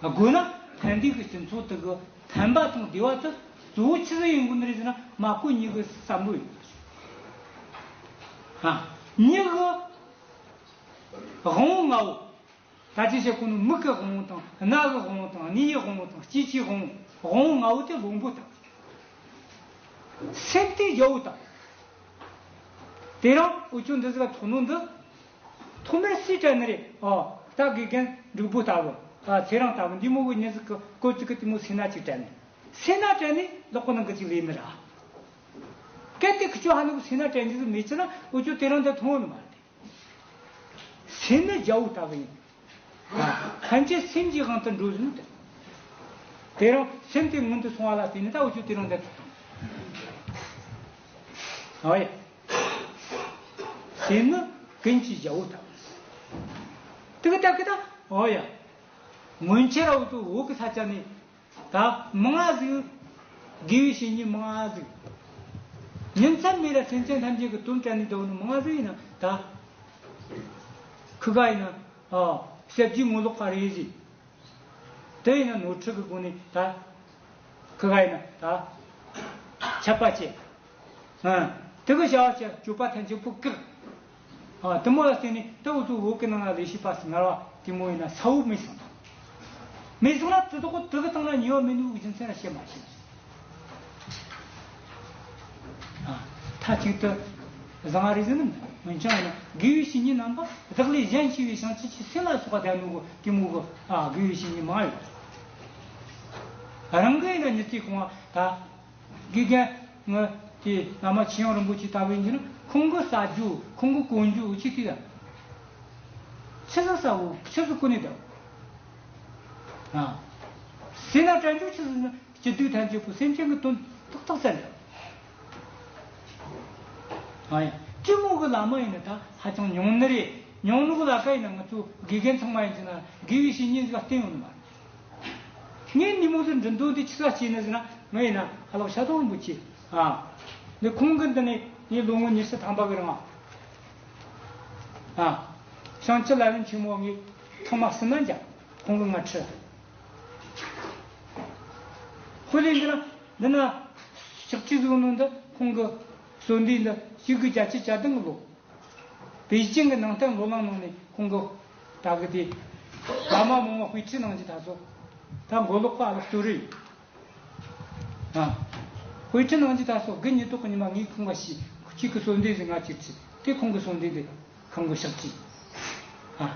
དགོས་ན། ཕན་བདེ་གི་སྤྱི་ཚོགས་དེ་གི་ཕན་པ་དང་བདེ་བ་དེ་གཙོ་བོ་ཆི་ཟིག་ཡིན་དགོས་ནི་རེད་ཟེར་ན། མ་བསྐོས་མྱི་གི་བསམ་བློ་ཡིན་དགོས། ཨ། མྱི་གི་དབང་བོ་ལྔ་བོ། ད་ཅི་བཤད་གོ་ནོ་མིག་གི་དབང་བོ་དང་། རྣ་གི་དབང་བོ་དང་། སྣའི་དབང་བོ་དང་། ལྕེ་ཆུའི་དབང་བོ། དབང་བོ་ལྔ་བོ་དེ་བློན་པོ་དང་། སེམས་དེ་རྒྱལ་བོ་དང་། དེ་རིང་འུ་ཆོ་འདི་ཟིག་ལ་ཐོན་ནོ་འདི། ཐོག་མར་སུས་དྲན་ནི་རེད། ཨོ། ད་དགེ་རྒན་འབྲུག་པོ་ལྟ་བུ། ཨ། ཚེ་རིང་ལྟ་བུ། འདི་མོ་གི་མྱི་ཟིག་གི་སྐོར་ཅིག་གི་དེ་མོ་སེམས་ན་ཅིག་དྲན་ནི། སེམས་ན་དྲན་ནི་ལག་པ་ནང་གི་ཅིག་ལས་ནི་ར། གལ་ཏེ་ཁི་ཆོ་ཧ་ནུ་གི་སེམས་ན་དྲན་རྒྱུ་ཟིག་མེད་ཅི་ན་འུ་ཆོ་དེ་རིང་འདི་ཐོན་ནི་མ་རེད། སེམས་ནི་རྒྱལ་བོ་ལྟ་བུ་ཡིན། ཐམས་ཅད་སེམས་ཀྱི་དབང་དུ་འགྲོ་བཞིན་དུ། དེ་རིང་སེམས་དེ་མངོན་དུ་སོང་བ་ལ་བརྟེན་ནས་ད་འུ་ཆོ་དེ་རིང་འདི་ཐོན། ཨོ་ཡ། དེ་ནི་ཀུན་གྱི་རྒྱལ་པོ་དང་། དེ་གི་ད་གི་ད། ཨོ་ཡ། སྔོན་ཆད་ར་འུ་ཚོ་བོད་གི་ས་ཆ་ནས་ད་མང་ང་ཟིག་དགེ་བའི་བཤེས་གཉེན་མང་ང་ཟིག་ཉིན་མཚན་མེད་ལ་སེམས་ཅན་ཐམས་ཅད་ཀྱི་དོན་དྲན་ནས་འདུག་ནི་མང་ང་ཟིག་ཡིན་ན་ད། ཁུ་ག་ཡིན་ན། ཨ། ཞབས་ཀྱི་ངོ་ལོག་པ་རེད་ཟིག་དེ་ཡིན་ན་ནོར་འཁྲུལ་གྱི་སྒོ་ནས་ད། ཁུ་ག་ཡིན་ན་ད། ཆད་པ་བཅད། ཨ། དེ་གི་བྱ་བ་བྱེད་སྤྱོད་པ་ཐམས་ཅད་པོ་བཀག་ཨ། དེ་མོ་ལ་བརྟེན་ནས་ད་འུ་ཚོ་བོད་ཀྱི་ནང་ལ་ལས་བྱེད་པ་སུ་ངར་བ་དེ་མོ་ཡིན་ན་ས་བོ་མེད་སོང་། མེད་སོང་ན་དེ་དག་དེ་གི་སྟེང་ལ་ཉེས་པ་མེད་ནོ་གི་རྒྱུ་མཚན་ལ་བཤད་མ་ཤེས། ཨ། མཐའ་གཅིག་ཏུ་བཟང་ང་རེ་ཟིན་ནམ་འོན་ཀྱང་ཡིན་ན་དགེ་བའི་བཤེས་གཉེན་རྣམ་པ་བདག་ལས་གཞན་ཆེ་བའི་བྱང་ཆུབ་ཀྱི་སེམས་ལ་སོགས་པ་ལྡན་ནོ་གི་དེ་མོ་གི་ཨ་དགེ་བའི་བཤེས་གཉེན་མང་ཡོད། རང་གི་ཡིན་ན་མྱི་ཚེ་གང་བ་ད། དགེ་རྒན་ངི་དེ་བླ་མ་ཆོས་དབྱིངས་རིན་པོ་ཆེ་ལྟ་བུ་ཡིན་གྱི་ན་ཁོང་གི་ཟ་རྒྱུ་ཁོང་གི་གོན་རྒྱུ་འུ་ཆི་དེ་ཡ། ཆི་ཟིག་ཟ་བོ་ཆི་ཟིག་གོན་ནས་བསྡད། ཨ། ཟས་སྣ་དྲན་རྒྱུ་ཆི་ཟིག་ན་སྐྱིད་སྡུག་ཐམས་ཅད་པོ་སེམས་ཅན་གྱི་དོན་ཏག་ཏག་བསམ་བསྡད། ཨ་ཡ། དེ་མོ་གི་བླ་མ་ཡིན་ན་ད་ཧ་ཅང་ཉུང་ནི་རེད། ཉུང་ནི་གི་ལ་ཁ་ཡིན་ན་ང་ཚོ་དགེ་རྒན་ཚང་མ་ཡིན་གྱི་ན་དགེ་བའི་བཤེས་གཉེན་ཟིག་ལ་བསྟེན་ཡོང་ནི་མ་རེད། ངས་འདི་མོ་ཟིག་འབྲི་འདོད་འདི་ཆི་ཟིག་བྱས་ནི་ཟེར་ན་ངས་ཡིན་ན་ཧ་ལོག་ཤ་ཐང་རིན་པོ་ཆེ། ཨ། འདི་ཁོང་གི་འདི་ནས་ངས་ལོ་ངོ་ཉི་ཤུ་ཐམ་པ་གི་རིང་། ཨ། བྱང་ཆུབ་ལམ་རིམ་ཆེན་མོ་ངས་ཐེངས་མ་གསུམ་ན་མཇལ། ཁོང་གི་ང་ཁྲིད། ཧུ་ལེ་འདི་ན་འདི་ན་ཕྱག་བྲིས་བཟོ་ནོ་འདི་ཁོང་གི་གསོལ་འདེབས་འདི་གཅིག་དགུ་བརྒྱད་ཅུ་གྱ་བདུན་གི་ལོ། པེ་ཅིང་གི་ནང་བསྟན་སློབ་གླིང་ནང་ནས་ཁོང་གི་ད་གི་དེ་བླ་མ་མང་བོ་དཔེ་ཁྲིད་གནང་རྒྱུ་ད་སོ། ད་མགོ་ལོག་པ་ལོག་སྟོད་རེད། ཨ། དཔེ་ཁྲིད་གནང་རྒྱུ་ད་སོ་དགུ་ཉི་ཐོག་གི་ཉི་མ་ངས་ཁོང་ག་ཤི་གཅིག་གི་གསོལ་འདེབས་ཟིན་ང་གཅིག་ཁྲིད་དེ་ཁོང་གི་གསོལ་འདེབས་དེ་ཁོང་གི་ཕྱག་བྲིས། ཨ།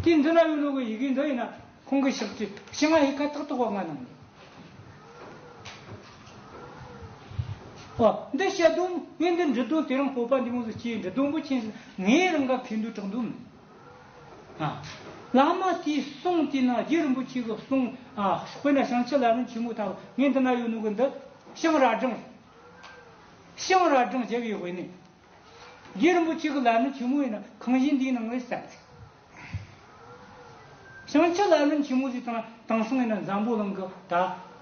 དེ་འདི་ན་ཡོད་ནོ་གི་ཡི་གེ་འདི་ཡིན་ན། ཁོང་གི་ཕྱག་བྲིས་ཤིང་ང་ཧི་ཁ་ཏག་ཏག་བ་ང་ནང་ནས། ཨོ། འདི་བཤད་དོན་ངས་འདི་འབྲི་དོན་དེ་རིང་སྤོབས་པ་འདི་མོ་ཟིག་སྐྱེས་འབྲི་དོན་པོ་ཆེན་ཟིག་ངས་རང་ག་ཁེ་འདུག་དྲག་འདུག་མིན། ཨ། བླ་མ་དེའི་གསུང་དེ་ན་རྗེ་རིན་པོ་ཆེ་གི་གསུང་། ཨ། དཔེར་ན་བྱང་ཆུབ་ལམ་རིམ་ཆེན་མོ་ལྟ་བུ་ངས་འདི་ན་ཡོད་ནོ་གི་འདི་ཤིང་ར་སྦྲང་། ཤིང་ར་སྦྲང་བརྒྱབ་པའི་དབུས་ནས། རྗེ་རིན་པོ་ཆེ་གི་ལམ་རིམ་ཆེན་མོ་ཡིན་ན་ཁང་བཞི་འདིའི་ནང་ལ་གསལ་ཚིག་བྱང་ཆུབ་ལམ་རིམ་ཆེན་མོ་ཟིག་དང་དེང་སང་ཡིན་ན་འཛམ་བུ་གླིང་གི་ད་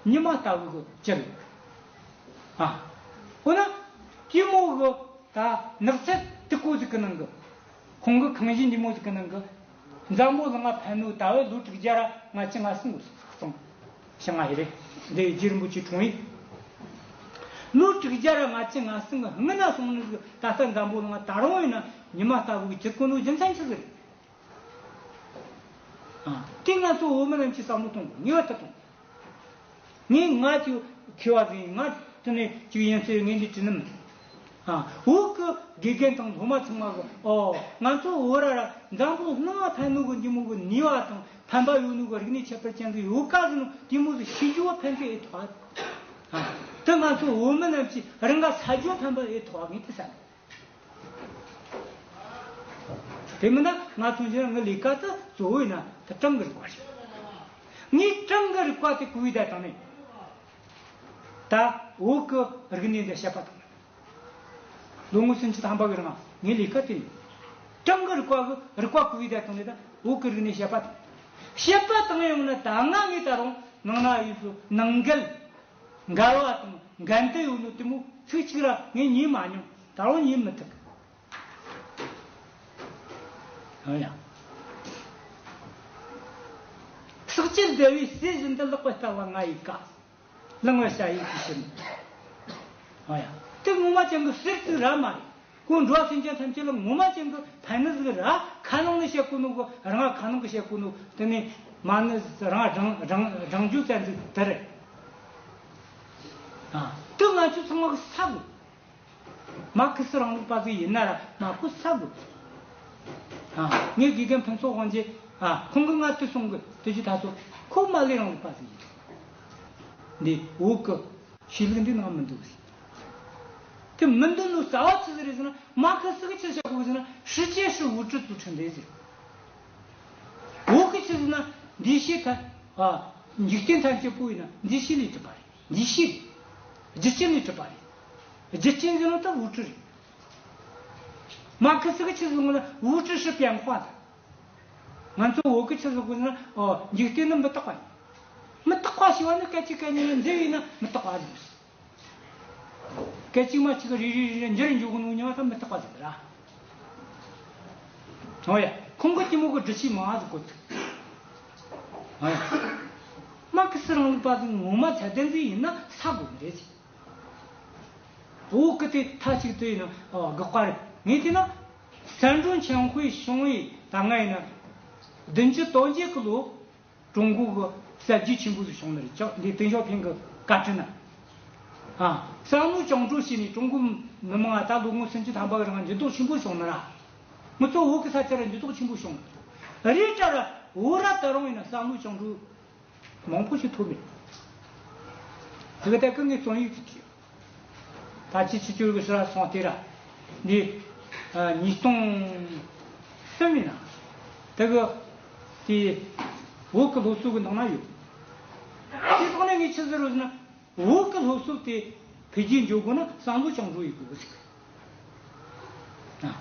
ཉི་མ་ལྟ་བུ་གི་ཅི་རེད། ཨ། འོ་ན་དེ་མོ་གི་ད་ནགས་ཚལ་དུ་ཀོ་ཟིག་གི་ནང་གི་ཁོང་གི་ཁང་བཞི་འདི་མོ་ཟིག་གི་ནང་གི་འཛམ་བུ་གླིང་ང་ཕན་ནོ་ད་བས་ལོ་དྲུག་བརྒྱ་ར་ལྔ་བཅུ་ང་གསུམ་གི་སོང་། ཤིང་ང་ཧི་རེད། འདི་རྗེ་རིན་པོ་ཆེ་འཁྲུངས་ཡིན། ལོ་དྲུག་བརྒྱ་ར་ལྔ་བཅུ་ང་གསུམ་གི་སྔོན་ན་སོང་ནི་ཟིག་ད་ལྟ་འཛམ་བུ་གླིང་ང་ད་རུང་ཡིན་ན་ཉི་མ་ལྟ་བུ་གི་ཅི་གོ་ནོ་རྒྱུ་མཚན་ཅི་ཟིག་རེད། ཨ། དེ་ང་ཚོ་བོད་མི་རྣམས་ཀྱིས་བསམ་བློ་གཏོང་དགོས། ངེས་པར་དུ་གཏོང་དགོས། ངས་ང་ཚོའི་མཁས་པ་ཟིག་ཡིན། ང་དེ་ནས་ཅིག་ཡིན་ཚེ་ངས་འདི་བྲིས་ནི་མིན། ཨ། བོད་ཀྱི་དགེ་རྒན་དང་སློབ་མ་ཚང་མ་གི་ཨོ་ང་ཚོ་བོད་ར་ར་འཛམ་བུ་གླིང་ང་ཕན་ནོ་གི་འདི་མོ་གི་ནུས་པ་དང་ཕན་པ་ཡོད་ནོ་གི་རིག་གནས་ཁྱད་པར་ཅན་ཟིག་ཡོད་ཀ་ཟེར་ནོ་དེ་མོ་ཟིག་ཤེས་རྒྱུ་བ་ཕན་ཐོགས་ཨེ་ཐོགས། ཨ། དེ་ང་ཚོ་བོད་མི་རྣམས་ཀྱིས་རང་ག་ས་རྒྱུ་ཕན་པ་ཨེ་ཐོགས་ངས་དེ་བསམ། དེ་མིན་ན་ང་མཚོན་བྱས་ན་ངའི་ལས་ཀ་དེ་གཙོ་བོ་ཡིན་ན་དེ་གྲངས་ཀྱི་རིག་པ་རེད། ངས་གྲངས་ཀྱི་རིག་པ་དེ་གོ་བའི་བརྡ་བཏང་ནས། ད་བོད་ཀྱི་རིག་གནས་འདི་བཤད་པ་བཏང་ནས། ལོ་ངོ་སུམ་ཅུ་ཐམ་པ་གི་རིང་ངའི་ལས་ཀ་དེ་ཡིན། གྲངས་ཀྱི་རིག་པ་གི་རིག་པ་གོ་བའི་བརྡ་བཏང་ནས་ད་བོད་ཀྱི་རིག་གནས་བཤད་པ་བཏང་། བཤད་པ་བཏང་ཡོང་ན་ད་ང་ངས་ད་རུང་ནང་ན་ཡོད་སུ་ནང་འགལ། འགལ་བ་དང་འགལ་འདུ་ཡོད་ནོ་དེ་མོ་ཚིག་གཅིག་ར་ངས་ཉན་མ་མྱོང་། ད་རུང་ཉན་མི་ཐུབ། ཨ་ཡ། ཕྱག་ཕྱིར་བདེ་བའི་སྲས་བཞིན་དུ་ལེགས་པར་ལྟ་བ་ང་ཡི་བཀའ། བླང་བར་བྱ་ཡི་གུས་ཕྱིར། ཨ་ཡ། དེ་ངོ་མ་ཅན་གྱི་ཟུར་ཙིག་ར་མ་རེད། ཁོ་འགྲོ་བ་སེམས་ཅན་ཐམས་ཅད་ལ་ངོ་མ་ཅན་གྱི་ཕན་ནི་ཟིག་ར་ཁ་ནང་ནས་བཤད་གོ་ནོ་གི་རང་ཁ་ནང་གི་བཤད་གོ་ནོ་དེ་ནས་མ་ནི་རང་སྦྲང་སྦྲང་སྦྲང་རྒྱུ་ཙམ་ཟིག་དེ་རེད། ཨ། དེ་ང་ཚོ་ཚང་མ་གི་ས་དགོས། མར་ཁེ་སི་རིང་ལུགས་པ་ཟིག་ཡིན་ན་ར་མ་ཁོ་ས་དགོས། ཨ། ངའི་དགེ་རྒན་ཕུན་ཚོགས་དབང་རྒྱལ། ཨ། ཁོང་གིས་ང་དེ་གསུང་གི་དེ་ཅི་ད་སོ་ཁོ་མར་ལེ་རིང་ལུགས་པ་ཟིག་ཡིན། འདི་འོག་གི་ཤེས་ལུགས་འདི་ནང་མི་འདུག་ཟེར། དེ་མི་འདུག་ནོ་རྩ་བ་ཆི་ཟིག་རེད་ཟེར་ན། མར་ཁེ་སི་གིས་ཆི་བཤད་གོ་གི་ཟེར་ན། 世界是物质组成的་ཟེར། འོག་གི་ཆི་ཟེར་ན། འདུས་བྱས་ཐ། ཨ། འཇིག་རྟེན་ཐམས་ཅད་པོ་ཡིན་ན་འདུས་བྱས་ལས་གྲུབ་པ་རེད། འདུས་བྱས་རེད། རྒྱུ་རྐྱེན་ལས་གྲུབ་པ་རེད། རྒྱུ་རྐྱེན་ཟེར་ན་ད་物质རེད། 马克思གི་ཆི་ཟེར་གོ་ན་无知是边缘化的། ང་ཚོ་བོད་གི་ཆི་ཟེར་གོ་ན་འཇིག་རྟེན་ནི་མི་རྟག་པ་ཡིན། མི་རྟག་པ་ཞེས་པ་ནི་སྐད་ཅིག་སྐད་ཉིད་ནས་འཛིན་ཡིན་ན་མི་རྟག་པ་ཟིན། སྐད་ཅིག་མ་གཅིག་གི་རེ་རེ་རེ་རེ་འགྱུར་འགྱུར་གོ་ནོ་ཉི་མ་ད་མི་རྟག་པ་ཟིན་ར། འོ་ཡ། ཁོང་གི་གཅིག་མོ་གི་སྒྲུབ་བྱེད་མང་ཟིག་གོ་ཐུབ། འོ་ཡ། མར་ཁེ་སི་རིང་ལུགས་པ་ཟིག་ངོ་མ་ཚད་ལྡན་ཟིག་ཡིན་ན་ས་དགོས་ནི་རེད་ཅེ། འོ་གི་དེ་མཐའ་གཅིག་ཏུ་ཡིན་ན་དགག་པ་རེད། ངས་བལྟས་ན། 三中全会 བྱུང་བའི་ད་སྔ་ཡིན་ན། 等于到这个路 ཀྲུང་གོ་གི་གསར་བརྗེ་ཆེན་པོ་ཟིག་བྱུང་ནི་རེད། ཅག་འདི་ཏེང་ཞའོ་ཕིང་གི་བཀའ་དྲིན་ན། ཨ། བསམ་བློ་བཅིངས་འགྲོལ་བྱས་ནས་ཀྲུང་གོ་མི་དམངས་ད་ལོ་ངོ་སུམ་ཅུ་ཐམ་པ་གི་རིང་འགྱུར་ལྡོག་ཆེན་པོ་བྱུང་ནི་ར། ང་ཚོ་བོད་གི་ས་ཆ་ར་འགྱུར་ལྡོག་ཆེན་པོ་བྱུང་ནི་རེད། ཅག་ར་བོད་ར་ད་རུང་ཡིན་ན་བསམ་བློ་བཅིངས་འགྲོལ་མང་པོ་ཞིག་ཐོབ་མེད། དེ་ག་ད་གི་ངས་རྩོམ་ཡིག་ཅིག་བྲིས། ད་ཅི་ཕྱི་ཕྱོགས་ཀྱི་ཕྱིར་སོང་དེ་ར། འདི། ཨ། ཉིས་སྟོང་གསུམ་ཡིན་ན། དེ་གི། དེ། བོད་ཀྱི་སློབ་གསོ་གི་ནང་ན་ཡོད། དེ་ཐོག་ནས་ངས་ཆི་ཟེར་རོ་ཟེར་ན། བོད་ཀྱི་སློབ་གསོ་དེ་འཕེལ་རྒྱས་འགྱོ་དགོས་ན་བསམ་བློ་བཅིངས་འགྲོལ་ཡེད་དགོས་ཟེར། ཨ།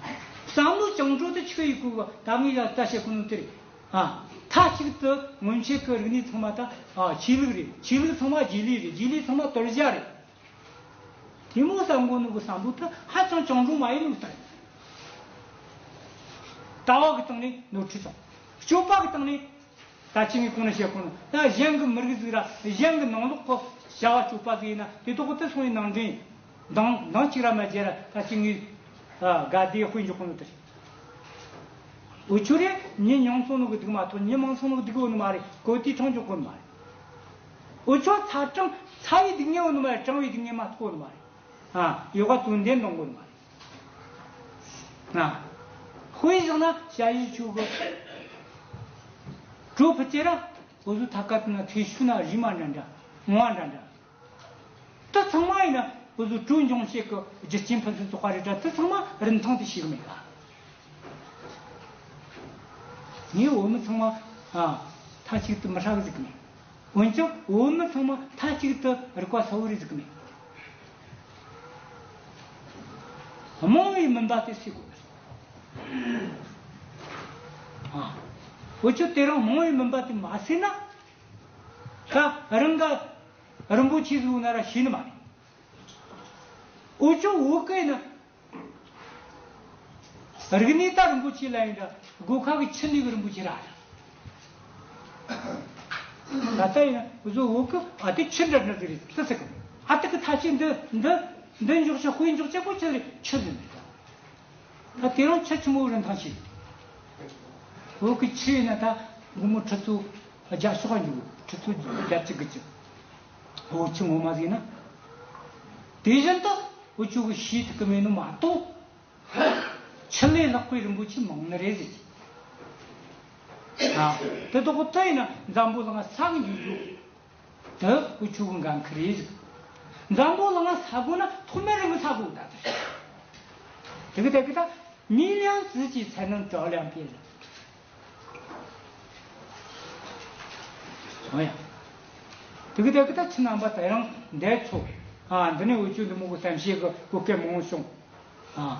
བསམ་བློ་བཅིངས་འགྲོལ་དེ་ཆི་ཡེད་དགོས་གི། ད་ངས་ཡ་ད་བཤད་གོ་ནོ་དེ་རེད། ཨ། མཐའ་གཅིག་ཏུ་སྔོན་ཆད་ཀྱི་རིག་གནས་ཚང་མ་ད། ཨ། ཆོས་ལུགས་རེད། ཆོས་ལུགས་ཚང་མ་རྗེས་ལུས་རེད། རྗེས་ལུས་ཚང་མ་དོར་རྒྱུ་རེད། དེ་མོ་བསམ་གོ་ནོ་གི་བསམ་བློ་དེ་ཧ་ཅང་བཅིངས་འགྲོལ་མ་ཡེད་ནོ་ལྟར། ལྟ་བ་གི་སྟེང་ནས་ནོར་འཁྲུལ་བྱུང་། སྤྱོད་པ་གི་སྟེང་ནས། ད་ཅི་ངས་གོང་ནས་བཤད་གོ་ནོ། ད་གཞན་གྱི་མི་རིགས་ཟིག་ར་གཞན་གྱི་ནང་ལོགས་ཀྱི་བྱ་བ་སྤྱོད་པ་ཟིག་ཡིན་ན་དེ་དག་གི་དེ་སོང་བའི་ནང་འདྲེན། འདང་འདང་གཅིག་ར་མ་བརྒྱབ་ར། ད་ཅི་ངས། ཨ། དགའ་བདེ་དཔེ་འཇོག་གོ་ནོ་དེ་རེད། འུ་ཆོ་རེ་མྱི་ཉུང་སོང་ནོ་གི་སྡུག་མ་གཏོགས་མྱི་མང་སོང་ནོ་གི་སྡུག་ཡོད་ནི་མ་རེད། གོ་དེ་ཕྲེང་འཇོག་གོ་ནི་མ་རེད། འུ་ཆོ་ཚ་གྲང་ཚ་བའི་སྡུག་བསྔལ་ཡོད་ནི་མ་རེད། གྲང་བའི་སྡུག་བསྔལ་མ་ཐོག་ནི་མ་རེད། ཨ། ཡོ་ག་དོན་ལྡན་གཏོང་དགོས་ནི་མ་རེད། ཨ། དཔེ་བཞག་ན་ཞ་ཡི་ཆོ་གི་གྲོ་ཕུད་ཅེ་ར། འུ་ཟོ་ཐ་ཀ་དེ་ན་ཐེ་ཤུ་ན་རི་མ་འདྲ་འདྲ་ངོ་བ་འདྲ་འདྲ། དེ་ཚང་མ་ཡིན་ན་འུ་ཚོ་གྲོ་འབྱུང་བྱེད་ཀྱི་རྒྱུ་རྐྱེན་ཕུན་སུམ་ཚོགས་པ་རེད་དྲ། དེ་ཚང་མ་རིན་ཐང་དེ་ཤེས་གི་མེད་ག། ངས་བོད་མི་ཚང་མ། ཨ། མཐའ་གཅིག་ཏུ་མི་ཧྲ་གི་ཟིག་གི་མེད། འོན་ཀྱང་བོད་མི་ཚང་མ་མཐའ་གཅིག་ཏུ་རིག་པ་གསལ་བོ་རེད་ཟིག་གི་མེད། རྨོངས་པའི་མུན་པ་དེ་སེལ་དགོས་པ་རེད། ཨ། འུ་ཆོ་དེ་རིང་རྨོངས་པའི་མུན་པ་དེ་མ་སེལ་ན། ད་རང་ག་རིན་པོ་ཆེ་ཟིག་ན་ར་ཤེས་ནི་མ་རེད། འུ་ཆོ་བོད་སྐད་ན། རིག་གནས་ད་རིན་པོ་ཆེ་ལ་ཡིན་འདྲ། སྒོ་ཁ་གི་ཆུ་ནས་གི་རིན་པོ་ཆེ་ར། ད་ལྟ་ཡིན་ན་འུ་ཚོ་བོད་སྐད་ཨ་དེ་ཆུ་འདྲ་འདྲ་ཟིག་རེད་ཟེར་ཟེར་གི། ཨ་དེ་གི་ཐ་ཆད་འདི་འདི་འདི་འཇོག་ཆ་དཔེ་འཇོག་ཆ་པོ་ཆུ་ལས་ཆུ་ཟིན་འདི། ད་དེ་རིང་ཆུ་ཆི་མོ་རིན་ཐང་ཆེ། བོད་ཀྱི་ཆུ་ཡིན་ན་ད་སྒོར་མོ་ཁྲི་ཚོ་བརྒྱ་ཤོག་འཇུག་ཁྲི་ཚོ་བརྒྱད་ཅུ་དགུ་བཅུ། བོད་ཆུ་ངོ་མ་ཟིན་ན། དེ་བཞིན་དུ་འུ་ཆོ་གི་ཤེས་ཐུབ་ཀྱི་མེད་ནོ་མ་གཏོགས། ཆུ་ལས་ལྷག་པའི་རིན་པོ་ཆེ་མང་ནི་རེད་ཟེར་གྱི། ཨ། དེ་དག་གི་ཐད་ཡིན་ན་འཛམ་བུ་གླིང་ས་གི་འཇུག་རྒྱུ། དེ་འུ་ཆོ་གི་འགན་ཁུར་རེད་ཟེར་གྱི། འཛམ་བུ་གླིང་ས་དགོས་ན་ཐོག་མར་རང་གི་ས་དགོས་ད་ཟེར། དེ་གི་དེ་གི་ད་མི་ལིང་ཙི་ཅི་才能照亮别人། ཨོ་ཡ། དེ་གི་དེ་གི་ད་ཁྱེད་རྣམ་པ་དེ་རིང་འདིར་ཚོགས། ཨ། འདི་ནས་འུ་ཆོ་འདི་མོ་གི་གཏམ་བཤད་གི་གོ་སྐབས་མང་བོ་བྱུང་། ཨ།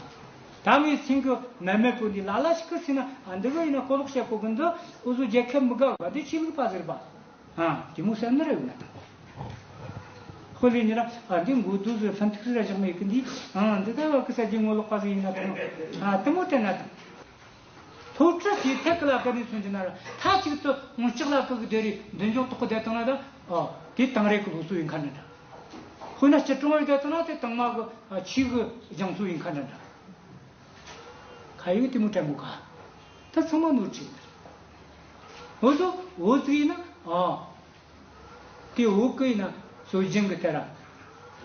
ད་ངས་སེམས་གི་མེད་མེད་པོ་འདི་ལ་ལ་ཞིག་གི་སེམས་ན། ཨ། འདི་གི་ཡིན་ན་གོ་ལོག་བཤད་གོ་གི། འདི་འུ་ཚོ་རྒྱལ་ཁབ་མི་དགའ་བ་འདི་ཆོས་ལུགས་པ་ཟེར་བ། ཨ། དེ་མོ་བསམ་ནི་རེད་ན་ད། ཧོ་ལེ་ཉི་ར། ཨ། འདི་མགོ་རྡོ་ཟེར་ཕན་ཐུག་ར་བཞག་མེད་གི་འདི། ཨ། འདི་ད་བ་གི་ས་རྒྱུ་ངོ་ལོག་པ་ཟིག་ཡིན་ན་ད། ཨ། དེ་མོ་དྲན་ན་ད། སློབ་ཁྲིད་བྱེད་ཐད་ཀྱི་ལ་ཀ་ནས་མཚོན་གྱི་ན་ར། མཐའ་གཅིག་ཏུ་ངོ་ལྕགས་ལ་ཀ་གི་སྡེ་རེད། མདུན་ཅོག་ཐོག་གི་བསྡད་བཏང་ན་ད། ཨ། དེ་དེང་རབས་ཀྱི་སློབ་གསོ་ཡིན་ཁ་འདྲ་འདྲ། དཔེར་ན་སྐྱིལ་ཀྲུང་ངེ་བསྡད་བཏང་ན་དེ་དང་མ་གི། ཨ། ཆོས་གི་སྦྱང་གསོ་ཡིན་ཁ་འདྲ་འདྲ། ཁ་ཡིག་དེ་མོ་དྲན་མོ་ག། ད་ཚང་མ་ནོར་འཁྲུལ་ཡིན། འུ་ཚོ་བོད་ཟིག་ཡིན་ན། ཨ། དེ་བོད་སྐད་ཡིན་ན་སྲོལ་རྒྱུན་གི་དེ་ར།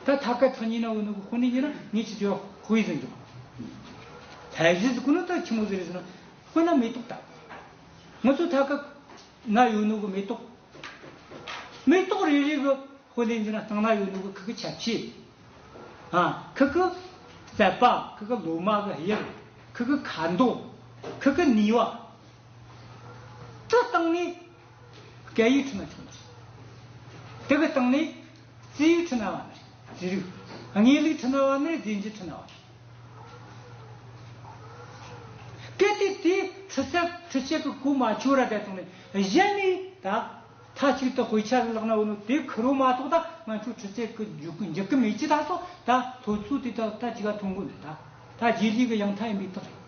ད་ཐ་ཀ་ཚང་ཉིན་ན་འུ་ནུ་གི་དཔོན་ནི་ཡིན་ན་ངས་ཅི་ཅོ་དཔེ་ཟིན་འཇོག་ཐལ་གཞི་ཟིག་གོ་ནོ་ད་ཆི་མོ་ཟིག་རེད་ཟེར་ན། དཔེར་ན་མེ་ཏོག་ད། ང་ཚོ་ཐ་ཀ་ན་ཡོད་ནོ་གི་མེ་ཏོག་མེ་ཏོག་རེ་རེ་གི་དཔེ་ལེན་ཟེར་ན་སྟེང་ན་ཡོད་ནོ་གི་ཁུ་གི་ཆ་ཕྱེད། ཨ། ཁུ་གི་རྩད་པ། ཁུ་གི་ལོ་མ་གི་དབྱིབས། ཁུ་གི་ཁ་མདོག་ཁུ་གི་ནུས་པ། དེ་སྟེང་ནས་སྐད་ཡིག་ཁྲིད་ན་ཆོག་ནི་རེད། དེ་གི་སྟེང་ནས་རྩིས་ཡིག་ཁྲིད་ན་བ་ནི་རེད། རྩིས་རིག་དངོས་ལུགས་ཁྲིད་ན་བ་ནི་རེད། རྫས་འགྱུར་ཁྲིད་ན་བ་ནི་རེད། གལ་ཏེ་དེ་ཁྲི་སེ་ཁྲི་སེ་གི་གོ་མ་ཆོད་ར་བསྡད་སོང་ནས་གཞན་ནས་ད་མཐའ་གཅིག་ཏུ་དཔེ་ཆ་ལག་ན་འོ་ནོ་དེ་ཁུར་བོ་མ་གཏོགས་ད་ང་ཚོ་ཁྲི་སེ་གི་འཇུག་གི་འཇུག་གི་མེད་ཅི་ད་སོ། ད་སློབ་གསོ་དེ་ད་ད་ཅི་ག་ཐོན་གོ་ནས་ད་ད་རྗེས་ལུས་གི་ཡང་མཐའ་ཡིན་པའི་རྟགས་རེད།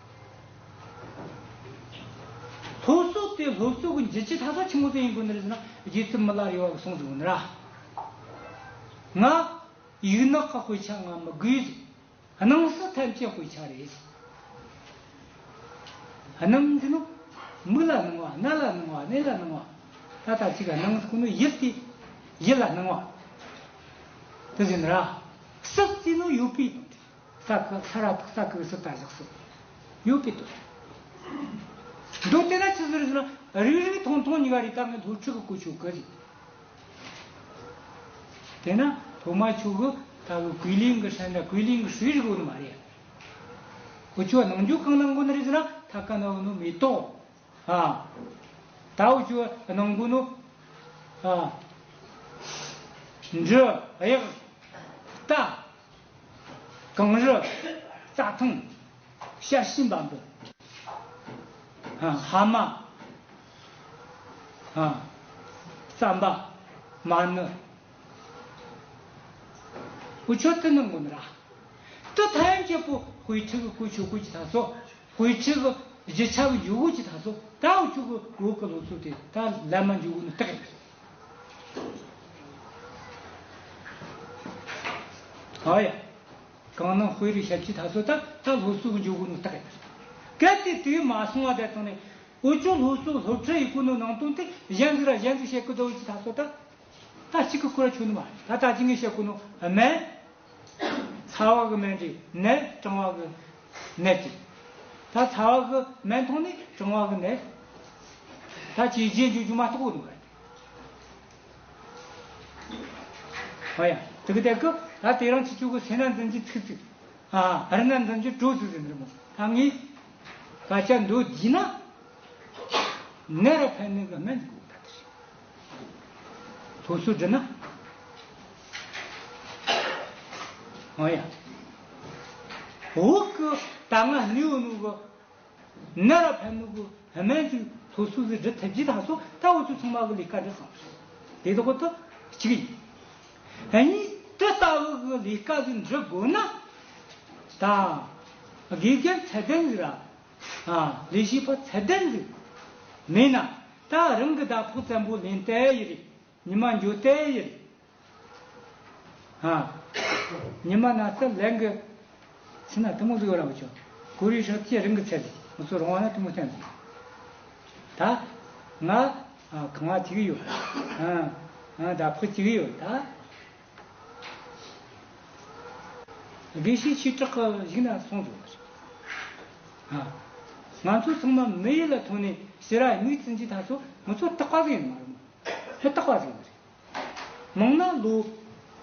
སློབ་གསོ་དེ་སློབ་གསོ་གི་འཇུག་ཅི་ད་སོ་ཆི་མོ་ཟིག་ཡིན་དགོས་ནི་རེད་ཟེར་ན། རྗེ་བཙུན་མི་ལ་རས་པ་གིས་གསུངས་ཟིག་ནི་ར། ང་ཡིག་ནག་གི་དཔེ་ཆ་ང་མི་དགོས་ཟིག། སྣང་སྲིད་ཐམས་ཅད་དཔེ་ཆ་རེད། སྣང་ཟེར་ནོ་མིག་ལ་སྣང་བ། རྣ་ལ་སྣང་བ། སྣ་ལ་སྣང་བ། ད་ལྟ་གཅིག་སྣང་ཟེར་གོ་ནོ་ཡིད་དེ། ཡིད་ལ་སྣང་བ་དེ་ཟེར་ནི་ར། སྲིད་ཟེར་ནོ་ཡོད་པའི་དོན་ཏེ། ས་ཁུ་ས་ར་ཐག་ས་ཁུ་སི་ད་བཞག་སྲིད་ཡོད་པའི་དོན་ཏེ། མདོ་དེ་ན་ཆི་ཟིག་རེད་ཟེར་ན། རིག་རིག་མཐོང་མཐོང་གཉིས་ཀ་རེད། ད་ངས་སློབ་ཁྲིད་གི་གོ་ཆོད་གི་རེད། དེས་ན་ཐོག་མ་ཆོས་གི་ད་གི་གུས་ལེན་གི་སྲན་ད་གུས་ལེན་གི་སྲོལ་རིག་གོ་ནི་མ་རེད། འུ་ཆོ་ནང་འཇུག་གང་གནང་གོ་ནི་རེད་ཟེར་ན། ཐ་ཀ་ན་འུ་ནོ་མེ་ཏོག་ཨ། ད་འུ་ཆོ་གནང་གོ་ནོ་ཨ། འབྲུ་གཡག་རྟ། གངས་རི། རྩྭ་ཐང་། ཤ་ཤིང་འབའ་འབུ། ཨ། ཧ་མ། ཨ། རྩམ་པ། མ་ཎི། འུ་ཆོ་དེ་གནང་གོ་ནི་ར། དེ་ཐམས་ཅད་པོ་དཔེ་ཁྲིད་གི་གོ་ཆོད་གོ་ཅི་ད་སོ། དཔེ་ཁྲིད་གི་རྒྱུ་ཆ་གི་འཇུག་གོ་ཅི་ད་སོ། ད་འུ་ཆོ་གི་བོད་གི་སློབ་གསོ་དེ་ད་ལམ་མ་འཇུག་གོ་ནི་རྟགས་ཡིན། ཨ་ཡ། གང་སྣང་དཔེ་རུ་ཞབས་ཀྱི་ད་སོ་ད་ད་སློབ་གསོ་གི་འཇུག་གོ་ནི་རྟགས་ཡིན། གལ་ཏེ་དེ་མ་སོང་བ་བསྡད་སོང་ནས། འུ་ཆོ་སློབ་གསོ་སློབ་ཁྲིད་ཡེད་གོ་ནོ་ནང་དོན་དེ་གཞན་ཟིག་ར་གཞན་ཟིག་བཤད་གི་འདུག་ཅི་ད་སོ་ད། ད་གཅིག་གི་སྐོར་ཆོད་ནི་མ་རེད། ད་ད་ཅི་ངས་བཤད་གོ་ནོ་སྨན། ཚ་བ་གི་སྨན་རེད། ནད་གྲང་བ་གི་ནད་ཅིག། ད་ཚ་བ་གི་སྨན་འཐུང་ནས་གྲང་བ་གི་ནད། ད་ཅི་རྗེས་འཇུག་རྒྱུ་མ་གཏོགས་གོ་ནི་མ་རེད། ཨོ་ཡ། དེ་གི་དེ་གི་ད་དེ་རིང་ཁྱེད་ཆོ་གི་སེམས་ན་འཛིན་རྒྱུ་ཚིག་ཚིག། ཨ། རི་ན་འཛིན་རྒྱུ་གྲོ་ཚིག་ཟེར་ནི་རེད་མོ། ད་ངས་སྐད་ཆ་འདོད་རྒྱུ་ན། ནད་ར་ཕན་ནི་གི་སྨན་དགོས་ད་དེ་རེད། སློབ་གསོ་སྒྲུབ་ན། ཨོ་ཡ། བོད་གི་ད་སྔ་གནས་ཡོད་ནོ་གི། ནད་ར་ཕན་ནོ་གི་སྨན་ཅིག་སློབ་གསོ་ཟིག་སྒྲུབ་ཐུབ་རྒྱུ་ད་སོ་ད་འུ་ཚོ་ཚང་མ་གི་ལས་ཀ་འགྲུབ་སོང་། དེ་དག་ཏུ་གཅིག་ཡིན། གཉིས་དེ་ལྟ་བུ་གི་ལས་ཀ་ཟིག་འགྲུབ་དགོས་ན། ད་དགེ་རྒན་ཚད་ལྡན་ཟིག་ར། ཨ། ལས་བྱེད་པ་ཚད་ལྡན་ཟིག་མེད་ན། ད་རང་གི་ཟླ་ཕོགས་བཙན་པོ་ལེན་ཏེ་ཡི་རེད། ཉི་མ་འགྱོ་ཏེ་ཡིན། ཨ། ཉི་མ་ན་ཚ་ལན་གི། ཕྱི་ན་དེ་མོ་ཟིག་ཡོད་ར་མི་ཆོག། གོ་རི་ཧྲག་ཅེས་རིང་གི་ཚད་ཟིག་མི་ཚོ་རོང་བ་ན་དེ་མོ་བསྟན་ཟིག། ད་ང་ཨ་གང་བ་ཅིག་ཡོད། ཨ་ཨ་ད་ཕོ་ཅིག་ཡོད་ད། དགེ་བཤེས་ཆོས་གྲགས་ཀྱི་ཞིག་ན་སོང་ཟིག། ཨ། ང་ཚོ་ཚང་མ་མི་ཡུལ་ལ་ཐོན་ནས་ཕྱི་ར་མིག་བཙུམ་གྱི་ད་སོ་ང་ཚོ་རྟག་པ་ཟིག་ཡིན་མ་རེད་མོ། ཧེ་རྟག་པ་ཟིག་ཡིན་རེད། མང་ན་ལོ་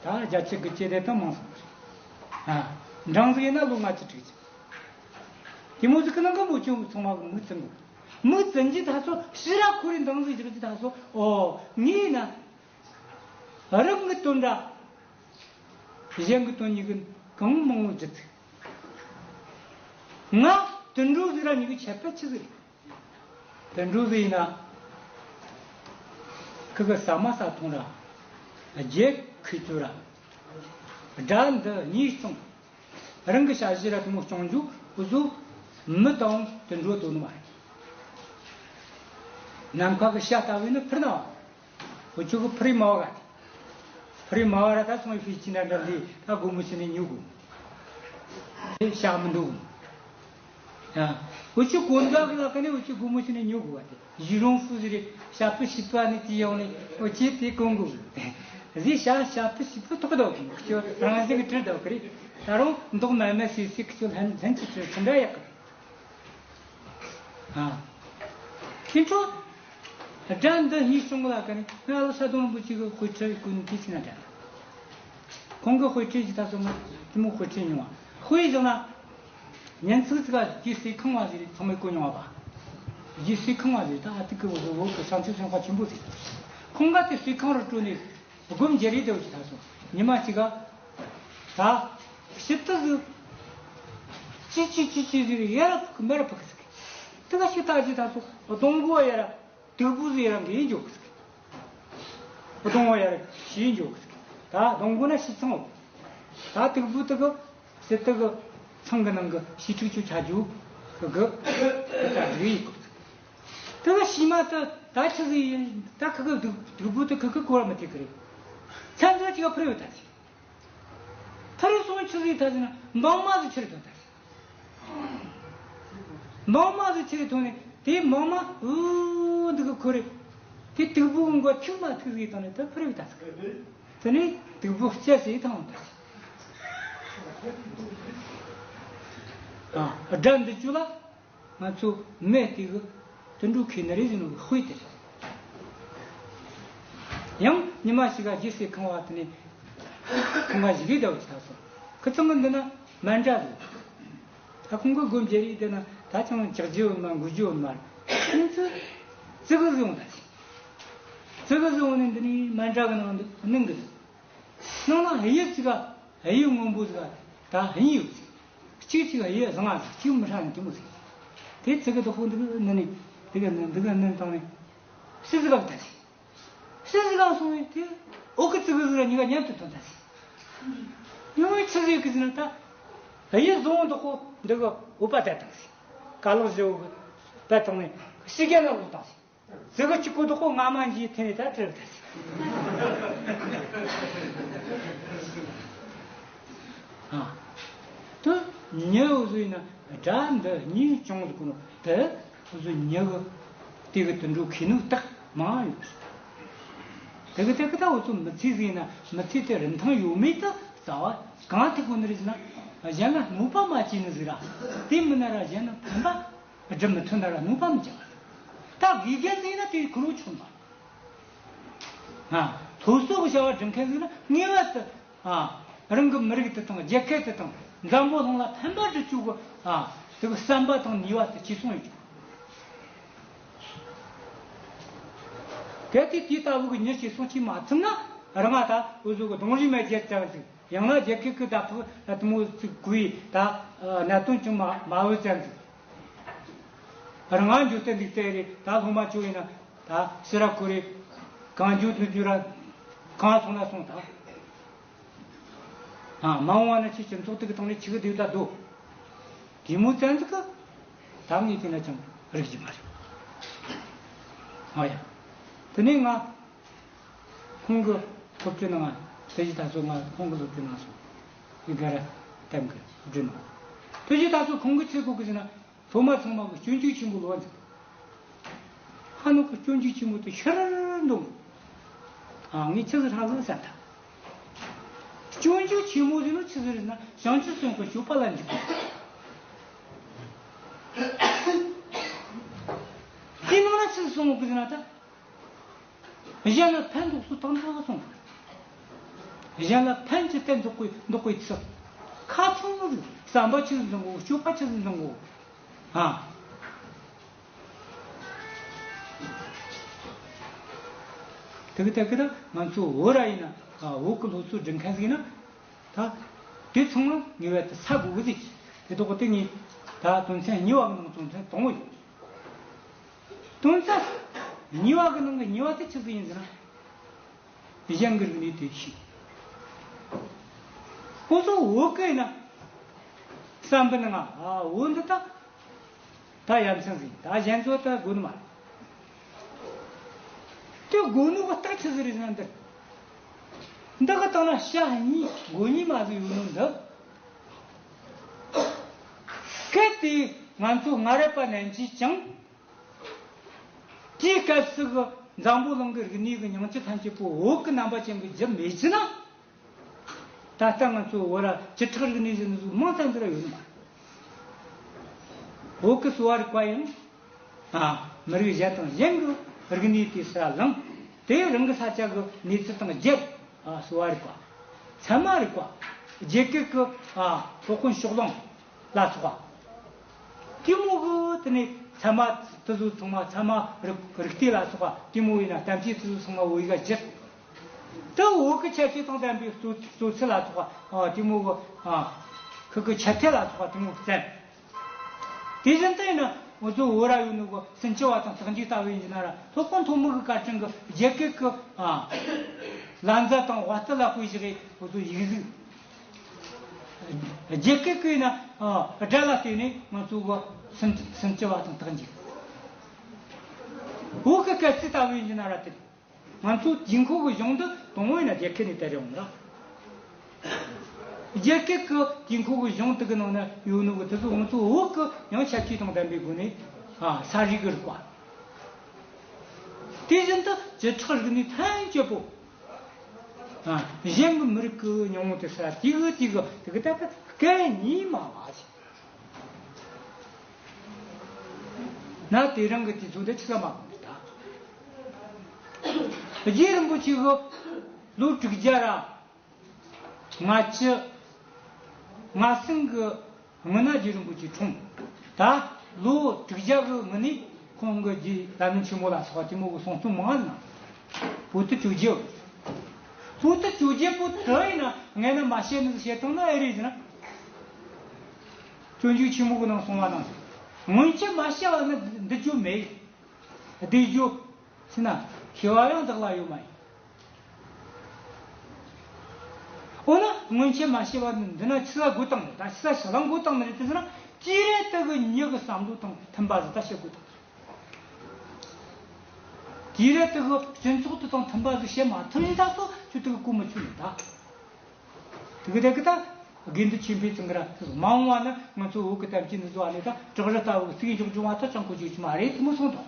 ད་བརྒྱད་ཅུ་དགུ་བཅུ་དེ་ད་མང་སོང་རེད། ཨ། འབྲིང་ཟིག་ཡིན་ན་ལོ་ལྔ་བཅུ་དྲུག་ཅུ། དེ་མོ་ཟིག་གི་ནང་གི་མོ་ཅུང་ཚང་མ་གི་མིག་བཙུམ་དགོས། མིག་བཙུམ་གྱི་ད་སོ་ཕྱི་ར་ཁོ་རའི་འདང་ཟིག་བཞག་གྱི་ད་སོ། ཨོ། ངས་ན་རང་གི་དོན་འདྲ་གཞན་གྱི་དོན་གཉིས་ཀྱི་གང་མང་བོ་བརྗོད་ཚིག། ང་དུད་འགྲོ་ཟིག་ར་གཉིས་ཀྱི་ཁྱད་པར་ཆི་ཟིག་རེད། དུད་འགྲོ་ཟིག་ཡིན་ན། ཁུ་གི་ཟ་མ་ཟ་འཐུང་ར། རྒྱལ་ཁུལ་ཚུ་ར། དགྲ་འདུལ་གཉེན་སྐྱོང་། རང་གི་ཞ་ཞི་ར་དེ་མོ་སྐྱོང་རྒྱུ་འུ་ཚོ་མི་དང་དུད་འགྲོ་དོ་ནི་མ་རེད། ནམ་མཁའ་གི་བྱ་ལྟ་བུ་ནི་འཕུར་ན་བ། འུ་ཆོ་གི་འཕུར་རེ་མ་བ་ག་དེ། འཕུར་རེ་མ་བ་ར་ད་སོང་བའི་ཕི་ཅི་ན་འདྲ་ལི་ད་སྒོར་མོ་ཕྱི་ནས་ཉོ་དགོས། དེ་བྱ་མི་འདུག། ཡ། འུ་ཆོ་གོན་འདྲ་གི་ལ་ཀ་ནས་འུ་ཆོ་སྒོར་མོ་ཕྱི་ནས་ཉོ་དགོས་བ་དེ། གཞི་རོང་ཧྥུ་ཟེར་རེད། ཞ་པི་ཞི་པ་ནི་དེ་ཡོང་ནས་འུ་ཆོས་དེ་གོན་དགོས། ཟི་ཞ་ཞ་པི་ཞི་པི་ཐོག་དོག་གི་ཁྱོད་རང་བཞིན་གྱི་བྲིས་འདུག་གི་རེད། ད་རུང་མདོག་དམར་དམར་སི་སི་ཁྱོད་ལྷན་ལྷན་གྱིས་བྲིས་ཁྱོད་འདྲ་ཡག་གི། ཨ། ཁྱེད་ཚོ། དགྲ་འདུལ་གཉེན་སྐྱོང་ལ་ཀ་ནི་ང་ལ་ས་དོང་རིན་པོ་ཆེ་གི་དཔེ་ཁྲིད་ཀུན་དེ་ཕྱི་ན་འདྲ། ཁོང་གི་དཔེ་ཁྲིད་ཀྱི་ད་སོ་ང་དེ་མོ་དཔེ་ཁྲིད་མྱོང་བ། དཔེ་བཞག་ན། ཉན་ཚིག་ཚིག་ག་རྗེ་སྲས་ཁང་བ་ཟེར་ཚང་མས་གོ་མྱོང་བ་པ། རྗེ་སྲས་ཁང་བ་ཟེར་ད་ཨ་ཏི་ཀི་བོ་བོ་གི་བྱང་ཆུབ་སེམས་དཔའ་ཆེན་པོ་ཟེར། ཁོང་ག་དེ་སྲས་ཁང་རུ་བྲོས་ནས། སྒོམ་རྒྱལ་རིགས་དེ་བ་ཅི་ད་སོ། ཉི་མ་གཅིག་ག་ད་ཕྱི་ཏི་ཟིག་ཅི་ཅི་ཅི་ཅི་ཟིག་ཡ་ར་ཕུག་མེ་ར་ཕུག་ཟིག། དེ་ག་ཞིག་ད་ཅི་ད་སོ་སྡོང་པོ་ཡར་དུག་པོ་ཟིག་ཡར་འགས་འཇོག་གི་ཟིག་སྡོང་པོ་ཡར་ཤི་འཇོག་གི་ཟིག་ད་སྡོང་པོ་ན་ཤི་ཚང་བ། ད་དུག་པོ་དེ་གི་སི་ཏུ་གི་ཚང་གི་ནང་གི་ཤི་ཁྲུག་ཆུ་ཆ་རྒྱུ་གི་གི་ད་འགྲིག་ཡིན་གི་ཟིག་དེ་ག་ཤི་མ་དེ་ད་ཆི་ཟིག་ཡིན། ད་ཁི་གི་དུག་དུག་པོ་དེ་ཁི་གི་གོ་བ་མི་ཐེག་གི་རེད། ཚན་ཚོད་ཅིག་ག་ཕུར་ཡོད་ད་ཟིག་ཕར་སོང་ཆི་ཟིག་ད་ཟེར་ན་འབངས་མ་ཟིག་ཁྱེར་ཐོན་ད་ཟེར། འབངས་མ་ཟིག་ཁྱེར་ཐོན་ནས་དེ་འབངས་མ་འུ་འདི་གི་ཁོ་རེ་དེ་དུག་པོ་མགོ་ཐུག་མ་ཐུག་ཟིག་བཏང་ནས་ད་ཕུར་བའི་ད་ཟེར། དེ་ནས་དུག་པོ་སྐྱ་སེ་ཐང་ད་ཟེར། ཨ་དགྲ་འདི་བཅུ་ལ། ང་ཚོ་མི་དེ་གི་དུད་འགྲོ་ཁེ་ནི་རེད་ཟེར་ནོ་གི་དཔེ་དེ་རེད། ཡང་ཉི་མ་ཞིག་ག་རྗེས་སུ་ཁང་བ་དེ་ནས་ཁང་བ་ཞིག་གིས་ཟླ་བ་ཆགས་སོང་། ཁི་ཚང་གི་འདི་ན་མན་དྲ་ཟིག་ད་ཁོང་གི་སྒོ་འབྱེད་རིགས་དེ་ན་ད་ཅང་ལྕགས་རྒྱུ་ཡོད་མ་འགུལ་རྒྱུ་ཡོད་མ་རེད། ཁོང་ཚོས་ཙི་གུ་ཟིག་འོང་ད་ཟིག་ཙི་གུ་ཟིག་འོང་ནས་འདི་ནས་མན་དྲ་གི་ནང་དུ་གནོན་གི་ཟིག་ནང་ན་གཡུ་ཅིག་ག་གཡུ་སྔོན་པོ་ཟིག་ག་ད་གཡུ་ཡོད་ཟིག་གཅིག་གཅིག་གཡུ་བཟང་ང་ཟིག་གཅིག་མི་ཧྲ་ནི་དེ་མོ་ཟིག་དེ་ཙི་གུ་དོག་པོ་འདི་གི་ནི་ནི་འདི་གི་ནི་འདི་གི་ནི་བཏང་ནས་ཕྱི་ཟིག་ག་ད་ཟིག་ཕྱི་ཟིག་ག་སོང་བས་དེ་འོག་གི་ཙི་གུ་ཟིག་ར་གཉིས་ཀ་མཉམ་དུ་ཐོན་ད་ཟིག་ཉུང་བའི་ཕྱི་ཟིག་གི་ཟིག་ན་ད་གཡུ་བཟང་དོག་པོ་འདི་གི་འོད་པ་དེ་བཏང་ཟིག་ཀ་ལག་བཞི་བོ་གི་པད་བཏང་ནས་ཕྱི་རྒྱལ་ལ་ལོག་བཏང་ཟིག་ཙི་གུ་གཅིག་པོ་དོག་པོ་སྔ་མ་འཇིག་ཐེ་ནས་ད་བྲལ་བ་ད་ཟིག་ཨ། དུ་ཉི་འུ་ཟོ་ཡིན་ན་དགྲ་འདི་གཉིས་བྱུང་ཟིག་གོ་ནོ་དུ་འུ་ཟོ་ཉི་གི་དེ་གི་དུད་འགྲོ་ཁེ་ནུ་རྟགས་མང་ཡོད། དེ་གི་དེ་གི་ད་འུ་ཚོ་མི་ཚེ་ཟིག་ཡིན་ན་མི་ཚེ་དེ་རིན་ཐང་ཡོད་མེད་དུ་རྩ་བ་གང་ཐུག་གོ་ནི་རེད་ཟེར་ན། གཞན་ལ་གནོད་པ་མ་བྱས་ནི་ཟིག་ར། དེ་མིན་ན་ར་གཞན་ལ་ཕན་པ་སྒྲུབ་མི་ཐུབ་ན་ར་གནོད་པ་མི་བྱ་བ་རེད། ད་དགེ་རྒན་ཟིག་ཡིན་ན་དེ་ཁུར་བོ་ཆུང་བ། ང་སློབ་གསོ་གི་བྱ་བ་སྒྲུབ་མཁན་ཟིག་ན་ངེས་པར་དུ་ཨ་རང་གི་མི་རིགས་དེ་དང་རྒྱལ་ཁབ་དེ་དང་འཛམ་བུ་གླིང་ལ་ཕན་པ་སྒྲུབ་རྒྱུ་གི་ཨ་དེ་གི་བསམ་པ་དང་ནུས་པ་དེ་ཇེ་སོང་ཡོད་རྒྱུ། གལ་ཏེ་དེ་ལྟ་བུ་གི་མྱི་ཇེ་སོང་ཅིག་མ་ཐུབ་ན་རང་ང་ད་འུ་ཚོ་གི་གདོང་རིས་མེད་རྒྱལ་ཙམ་ཟིག་ཡང་ན་རྒྱལ་ཁབ་ཀྱི་བདག་པོ་དེ་མོ་ཚིག་གུས་ད་གནད་དོན་ཅུང་མ་མ་འོས་ཙམ་ཟིག་རང་ང་འཇུ་སྟེ་འདུག་སྟེ་རེད། ད་སློབ་མ་ཆོ་ཡིན་ན་ད་ཕྱི་ར་ཁོ་རེ་གང་འཇུ་དུ་འཇུ་ར་གང་སོང་ན་སོང་ད། ཨ་མ་འོངས་པ་ན་ཁྱེད་སྤྱི་ཚོགས་དེ་གི་སྟེང་ནས་ཆི་གི་སྡོད་ད་སྡོད། དེ་མོ་ཙམ་ཟིག་གི་ད་ངས་དེ་ན་ཅང་རིག་གི་མ་རེད། ཨ་ཡ། དེ་ནས་ང་ཁོང་གི་སློབ་གྲྭའི་ནང་ང་དེ་བཞིན་ད་གཟོད་ང་ཁོང་གི་སློབ་གྲྭའི་ནང་སོང་། ངས་ག་ར་ལྟ་གི་སློབ་གྲྭའི་ནང་། དེ་བཞིན་ད་གཟོད་ཁོང་གིས་ཆི་གོ་གི་ཟེར་ན། སློབ་མ་ཚང་མ་གི་སྤྱོད་འཇུག་ཆེན་པོ་ལོ་ཟེར། ཧ་ནོ་གི་སྤྱོད་འཇུག་ཆེན་མོ་དེ་ཤར་འདུག་ཨ་ངས་ཆི་ཟིག་ཧྲ་ཟིག་ཟེར་ད། སྤྱོད་འཇུག་ཆེན་མོ་ཟེར་ནོ་ཆི་ཟིག་རེད་ན་བྱང་ཆུབ་སེམས་དཔའི་སྤྱོད་པ་ལ་འཇུག་པ། དེ་ནང་ན་ཆི་ཟིག་གསུངས་གི་ཟེར་ན་ད། གཞན་ལ་ཕན་འདོགས་སུ་དང་འདོགས་སོང་། གཞན་ལ་ཕན་ཅི་སྟེ་འདོགས་པའི་འདོགས་པའི་ཚུལ། ཁ་ཚང་མ་བསམ་པ་ཆི་ཟིག་འཛིན་དགོས། སྤྱོད་པ་ཆི་ཟིག་འཛིན་དགོས། ཨ། དེ་གི་དེ་གི་ད་ང་ཚོ་བོད་ར་ཡིན་ན་བོད་ཀྱི་སློབ་གསོ་སྒྲུབ་མཁན་ཟིག་ཡིན་ན། ད་དེ་ཚང་མ་ངེས་པར་དུ་ས་དགོས་གི་ཟིག་དེ་ཐོག་གི་དེ་ངས་ད་དོན་ཚན་གཉིས་པ་གི་ནང་དོན་ཚན་དང་པོ་ཡིན། དོན་ཚན་གཉིས་པ་གི་ནང་གི་གཉིས་པ་དེ་ཆི་ཟིག་ཡིན་ཟེར་ན། གཞན་གྱི་རིག་གནས་དེ་ཤེས། ཁོ་ཚོ་བོད་སྐད་ན་བསམ་པའི་ནང་ང་བོད་འདི་དག་ད་ཡ་མཚན་ཟིག་ད་གཞན་ཚོ་ད་དགོས་ནི་མ་རེད། དེ་དགོས་ནོ་གི་རྟགས་ཆི་ཟིག་རེད་ཟེར་ན་འདི། འདི་གི་སྟེང་ན་ཤ་གཉིས་མགོ་གཉིས་མ་ཟིག་ཡོད་ནོ་འདི། གལ་ཏེ་ང་ཚོ་སྔ་རབས་པ་རྣམས་ཀྱིས་ཀྱང་། དེའི་སྐབས་སུ་གི་འཛམ་བུ་གླིང་གི་རིག་གནས་ཀྱི་སྙིང་བཅུད་ཐམས་ཅད་པོ་བོད་ཀྱི་རྣམ་པ་ཅན་གྱི་བསྒྱུར་མེད་ཅི་ན། ད་ལྟ་ང་ཚོ་བོད་ར་བཅུ་ཕྲག་རིག་གནས་ཟེར་ནི་ཟིག་མང་ཙམ་འདི་ར་ཡོད་ནི་མ་རེད། བོད་ཀྱི་གསོ་བ་རིག་པ་ཡང་། ཨ། མི་རིགས་གཞན་དང་གཞན་གྱི་རིག་གནས་དེ་ཟུར་ལ་ལངས་ཏེ་རང་གི་ས་ཆ་གི་གནས་ཚུལ་དང་སྦྱར། ཨ། གསོ་བ་རིག་པ། ཚད་མ་རིག་པ། རྒྱལ་ཁབ་ཀྱི། ཨ། སློབ་དཔོན་ཕྱོགས་གླང་ལ་སོགས་པ། དེ་མོ་གི་དེ་ནས་ཚད་མ་དེ་ཚོ་ཚང་མ། ཚད་མ་རིག་རིག་གཏེར་ལ་སོགས་པ་དེ་མོ་ཡིན་ན་གཏམ་དཔྱད་དེ་ཚོ་ཚང་མ་བོད་ཡིག་ག་བསྒྱུར། ད་བོད་ཀྱི་ཁྱད་ཆོས་དང་ལྡན་པའི་གཙོ་གཙོ་ཚུལ་ལ་སོགས་པ། ཨ། དེ་མོ་གི། ཨ། ཁུ་གི་ཁྱད་ཐད་ལ་སོགས་པ་དེ་མོ་བསྟན། དེ་བཞིན་དུ་ཡིན་ན། ང་ཚོ་བོད་ར་ཡོད་ནོ་གི་སུམ་ཅུ་བ་དང་རྟགས་འཇུག་ལྟ་བུ་ཡིན་གྱི་ན་ར། སློབ་དཔོན་ཐོན་མི་གི་བཀའ་དྲིན་གི་རྒྱ་སྐད་གི་ཨ་ལ་མཛའ་དང་དབའ་རྟུལ་ལ་དཔེ་བཞག་གི་ང་ཚོ་ཡིག་གཟུགས། རྒྱ་སྐད་གི་ཡིན་ན་ཨ་སྒྲ་ལ་བརྟེན་ནས་ང་ཚོ་གི་སུམ་སུམ་ཅུ་བ་དང་རྟགས་འཇུག། བོད་གི་སྐར་རྩིས་ལྟ་བུ་ཡིན་གྱི་ན་ར་དེ། ང་ཚོ་དུས་འཁོར་གྱི་གཞུང་འདི་དང་པོ་ཡིན་ན་རྒྱ་སྐད་ནས་དར་ཡོང་ལ། རྒྱ་སྐད་ཀྱི་དུས་འཁོར་གྱི་གཞུང་དེ་གི་ནང་ན་ཡོད་ནོ་གི་དེ་ཚོ་ང་ཚོ་བོད་ཀྱི་ཡང་ཁྱད་ཆོས་དང་ལྡན་པའི་སྒོ་ནས་ཨ་ས་རིག་གི་རིག་པ། དེ་བཞིན་དུ་བཅུ་ཕྲག་རིག་གནས་ཐམས་ཅད་པོ་ཨ་གཞན་གྱི་མི་རིགས་ཀྱི་ཉུང་ངུ་དེ་ས་དེ་གི་དེ་གི་དེ་གི་ད་ལྟ་སྐད་གཉིས་མ་བ་ཞིག་ན་དེ་རིང་གི་དུས་ཚོད་འདི་ཆི་ལ་མ་གོམས་ད། རྗེ་རིན་པོ་ཆེ་གི་ལོ་དྲུག་བརྒྱ་ར་ལྔ་བཅུ་ང་གསུམ་གི་སྔོན་ན་རྗེ་རིན་པོ་ཆེ་འཁྲུངས། ད་ལོ་དྲུག་བརྒྱ་གི་སྔོན་ནས་ཁོང་གི་རྗེ་ལམ་རིམ་ཆེན་མོ་ལ་སོགས་པ་དེ་མོ་གི་གསུང་རྩོམ་མང་ང་གནང་། བོད་དུ་བཅོས་རྒྱུ། བོད་དུ་བཅོས་རྒྱུ་པོ་དེ་ཡིན་ན་ངས་ན་མ་བཤད་ནི་བཤད་བཏང་ན་ཨེ་རེད་ཟེར་ན། སྤྱོད་འཇུག་ཆེན་མོ་གི་ནང་གསུངས་པ་ནང་བཞིན། སྔོན་ཆད་མ་བཤད་པ་ནི་འདི་རྒྱུ་མེད། བསྡུས་རྒྱུ་ཟེར་ན་ཤེས་པ་ཡང་བདག་ལ་ཡོད་མ་ཡིན། འོ་ན་སྔོན་ཆད་མ་བཤད་པ་ནི་འདི་ན་ཆི་ལ་དགོས་བཏང་ནི་ད་ཆི་ལ་ཞེ་ལ་དགོས་བཏང་ནི་རེད་དེ་ཟེར་ན། དུས་རབས་དེ་གི་མྱི་གི་བསམ་བློ་དང་མཐུན་པ་ཟིག་ད་བཤད་དགོས་བཏང་། དུས་རབས་དེ་གི་སྤྱི་ཚོགས་དེ་དང་མཐུན་པ་ཟིག་བཤད་མ་ཐུབ་ཡིན་ད་སོ་ཁྱོད་དེ་གི་གོ་མི་ཆོད་ནི་ད། དེ་གི་དེ་གི་ད་དགེ་འདུན་ཆོས་འཕེལ་ཚང་གི་ར་མ་འོངས་པ་ན་ང་ཚོ་བོད་གི་དམ་ཅན་འདི་ཚོ་ཨ་ནི་ད་བྲག་རི་ལྟ་བུ་གི་ཚིག་འཇོག་འཇོག་མ་ཐག་ཅང་གོ་རྒྱུ་ཅི་མ་རེད་དེ་མོ་སོང་དང་།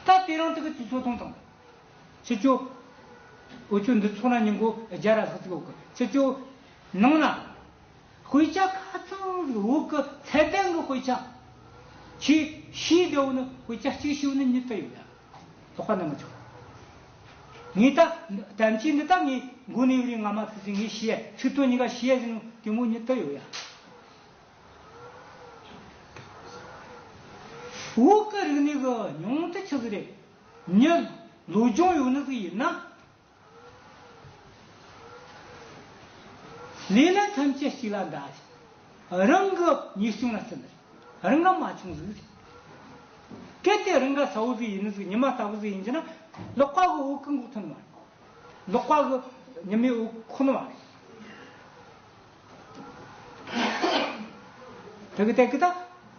ད་དེ་རིང་དེ་གི་དུས་ཚོད་ཐུང་དང་། ཕྱི་ཕྱོགས་འུ་ཆོ་འདི་ཚོ་ན་ཉིན་གོ་རྒྱ་ར་ལྷག་ཚིག་འོག་གི་ཕྱི་ཕྱོགས་ནང་ན་དཔེ་ཆ་ཁ་ཚང་བོད་གི་ཚད་ལྡན་གི་དཔེ་ཆ་ཆེས་ཤེས་བདེ་བོ་ནི་དཔེ་ཆ་གཅིག་ཤེས་བོ་ནི་ཉིད་དུ་ཡོད་ཡ། ལོག་པ་ན་མི་ཆོག་ངས་ད་དམ་ཆོས་འདི་ད་ངས་མགོ་ནས་ཡོད་རེད། ང་མ་ཐུག་ཚེ་ངས་ཤེས་ཡ། ཚིག་ཐོ་གཉིས་ཀ་ཤེས་ཡ་ཟིན་དེ་མོ་ཉིད་དུ་ཡོད་ཡ། བོད་གི་རིག་གནས་གི་ཉུང་དུ་ཆི་ཟིག་རེད། མྱི་ལོ་ཆུང་ཡོད་ནི་ཟིག་ཡིན་ན། ལས་ལ་ཐམས་ཅད་གཅིག་ལ་འདའ་ཞིང་། རང་གི་ཉེས་སྐྱོན་ལ་བརྩི་ནི་རེད། རང་ང་མ་ཆུང་ཟིག་རེད། གལ་ཏེ་རང་ང་ཚ་བོ་ཟིག་ཡིན་ནི་ཟིག་ཉི་མ་ལྟ་བུ་ཟིག་ཡིན་གྱི་ན། ལག་པ་གི་འོག་གི་འགོག་ཐུབ་ནི་མ་རེད། ལག་པ་གི་ཉི་མའི་འོག་ཁོ་ནི་མ་རེད། དེ་གི་དེ་གི་ད་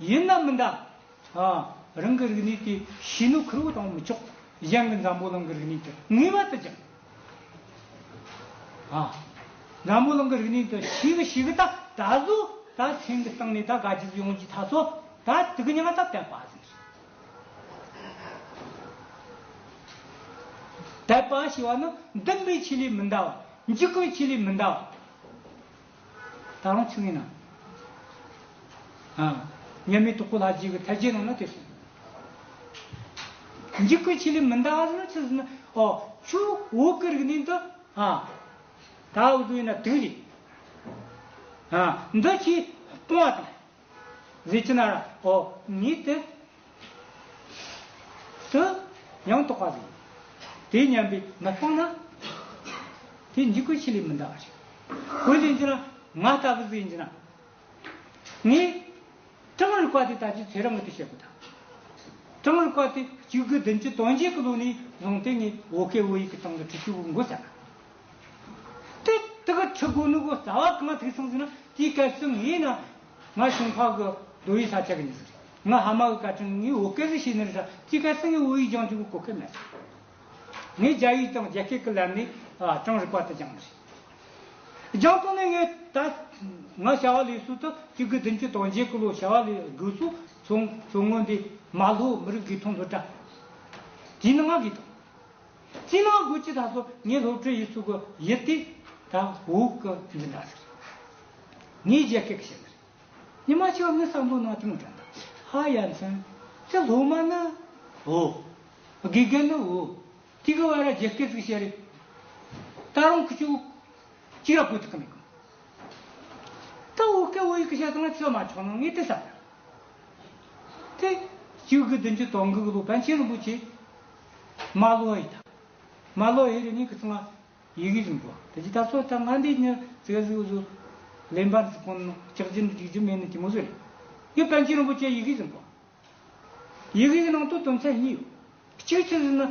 ཡིན་ན་མིན་ད། ཨ། རང་གི་རིག་གནས་དེ་ཤེས་ནོ་ཁེར་བོ་དང་མི་ཆོག་གཞན་གྱི་འཛམ་བུ་གླིང་གི་རིག་གནས་དེ་ངེས་པར་དུ་སྦྱང་། ཨ། འཛམ་བུ་གླིང་གི་རིག་གནས་དེ་ཤེས་གི་ཤེས་གི་ད་ད་གཟོད་ད་སེམས་ཀྱི་སྟེང་ནས་ད་དགའ་རྒྱུ་ཡོང་རྒྱུ་ད་ཚོ་ད་དེ་གི་ཉི་མ་ད་དད་པ་ཟིན། དད་པ་ཞེས་པ་ནི་འདུན་པའི་ཆེད་ལས་མི་འདའ་བ། འཇུག་པའི་ཆེད་ལས་མི་འདའ་བ། ད་རུང་ཆི་ཡིན་ན། ཨ། མཉམ་མེད་དྭགས་པོ་ལྷ་རྗེ་གི་ཐར་རྒྱན་ནང་ན་དེ་གསུངས། འཇུག་པའི་ཆེད་ལས་མི་འདའ་བ་ཟེར་ན་ཆི་ཟེར་ན། ཨོ། ཁྱོད་བོད་ཀྱི་རིག་གནས་འདི། ཨ། ད་འུ་ཚོ་ཡིན་ན་དུག་རེད། ཨ། འདི་ཁྱོས་སྤོང་བ་དང་། ཟེར་གྱི་ན་ར། ཨོ། ངས་དེ། དེ་ཡང་དོགས་པ་ཟིག་དེ་མཉམ་པའི་མི་སྤང་ན། དེ་འཇུག་པའི་ཆེད་ལས་མི་འདའ་བ་རེད། དཔེ་ལེན་གྱི་ན་ང་ལྟ་བུ་ཟིག་ཡིན་གྱི་ན། ངས་གྲངས་རིག་པ་དེ་ད་ཅི་ཚེ་རིང་གི་དེ་བཤད་དགོས་ད། གྲངས་རིག་པ་དེ་གཅིག་དགུ་བདུན་ཅུ་དོན་བརྒྱད་ཀྱི་ལོ་ནས་བཟུང་སྟེ་ངས་བོད་སྐད་བོད་ཡིག་གི་སྟེང་དུ་ཁྲིད་རྒྱུ་གི་འགོ་བརྩམས། དེ་དེ་ག་ཁྲིད་དགོས་ནི་གོ་རྩ་བ་གང་ཐུག་སོང་ཟེར་ན། དེའི་སྐབས་སུ་ངས་ན་ང་ཞུང་ཕག་གི་རྡོ་ཡི་ས་ཆ་གི་མྱི་ཟིག་རེད། ང་ཕ་མ་གི་བཀའ་དྲིན་ངས་བོད་སྐད་ཟིག་ཤེས་ནི་རེད། དེའི་སྐབས་སུ་ངས་བོད་ཡིག་སྦྱང་རྒྱུ་གི་གོ་སྐབས་མེད། ངས་རྒྱ་ཡིག་དང་རྒྱ་སྐད་ཀྱི་ལམ་ནས་ཨ་གྲངས་རིག་པ་དེ་སྦྱངས་ནི་རེད། སྦྱངས་ཐོག་ནས་ངས་ད་ང་བྱ་བ་ལས་སུ་དུ་གཅིག་དགུ་བདུན་ཅུ་དོན་བརྒྱད་ཀྱི་ལོ་བྱ་བ་ལས་དགོས་སུ་ཚོང་ཚོང་ངོ་འདི་མ་ལྷོ་མི་རིགས་དགེ་ཐོན་སློབ་གྲྭ་དེའི་ནང་ང་དགེ་ཐོན། ཅི་ན་དགོས་ཅི་ད་སོ་ངའི་སློབ་གྲྭའི་ཡུལ་ཚོ་གི་ཡུལ་དེ་ད་བོད་གི་འཛིན་གྲྭ་ཟེར། ངའི་རྒྱ་སྐད་གི་བཤད་ནི་རེད། ཉི་མ་གཅིག་ངའི་བསམ་བློ་ནང་དེ་མོ་དྲན་ད། ཧ་ཡ་མཚན། ཁྱེད་སློབ་མ་ནི་འོ། དགེ་རྒན་ནི་འོ། དེ་གི་བར་རྒྱ་སྐད་ཟིག་བཤད་རེད། ད་རུང་ཁུ་ཆུ་གཅིག་ར་བོད་ཐུག་གི་མེད་གི། ད་བོད་སྐད་བོད་ཡིག་གི་བཤད་སྟངས་ལ་ཚོད་མ་ཆོག་ན་ངས་དེ་བསམ། དེ་གཅིག་དགུ་བདུན་ཅུ་དོན་དགུ་གི་ལོ་པཎ་ཆེན་རིན་པོ་ཆེ་རྨ་ལྷོ་ཡི་ད། རྨ་ལྷོ་ཡི་རེ་ངས་གི་ཚང་ཡི་གེ་ཟིན་པོ། དེ་ཅི་ད་སོ་ད་ང་འདི་ཉི་ཙིག་ཟིག་ཟུ་ལེན་པ་ཟིག་གོན་ནོ་ལྕགས་ཀྱི་འགྲིག་རྒྱུ་མེད་ནི་དེ་མོ་ཟིག་རེད། ངས་པཎ་ཆེན་རིན་པོ་ཆེ་ཡི་གེ་ཟིན་པོ། ཡི་གེ་གི་ནང་དུ་དོན་ཚན་གཉིས་ཡོད། གཅིག་ཆི་ཟེར་ན།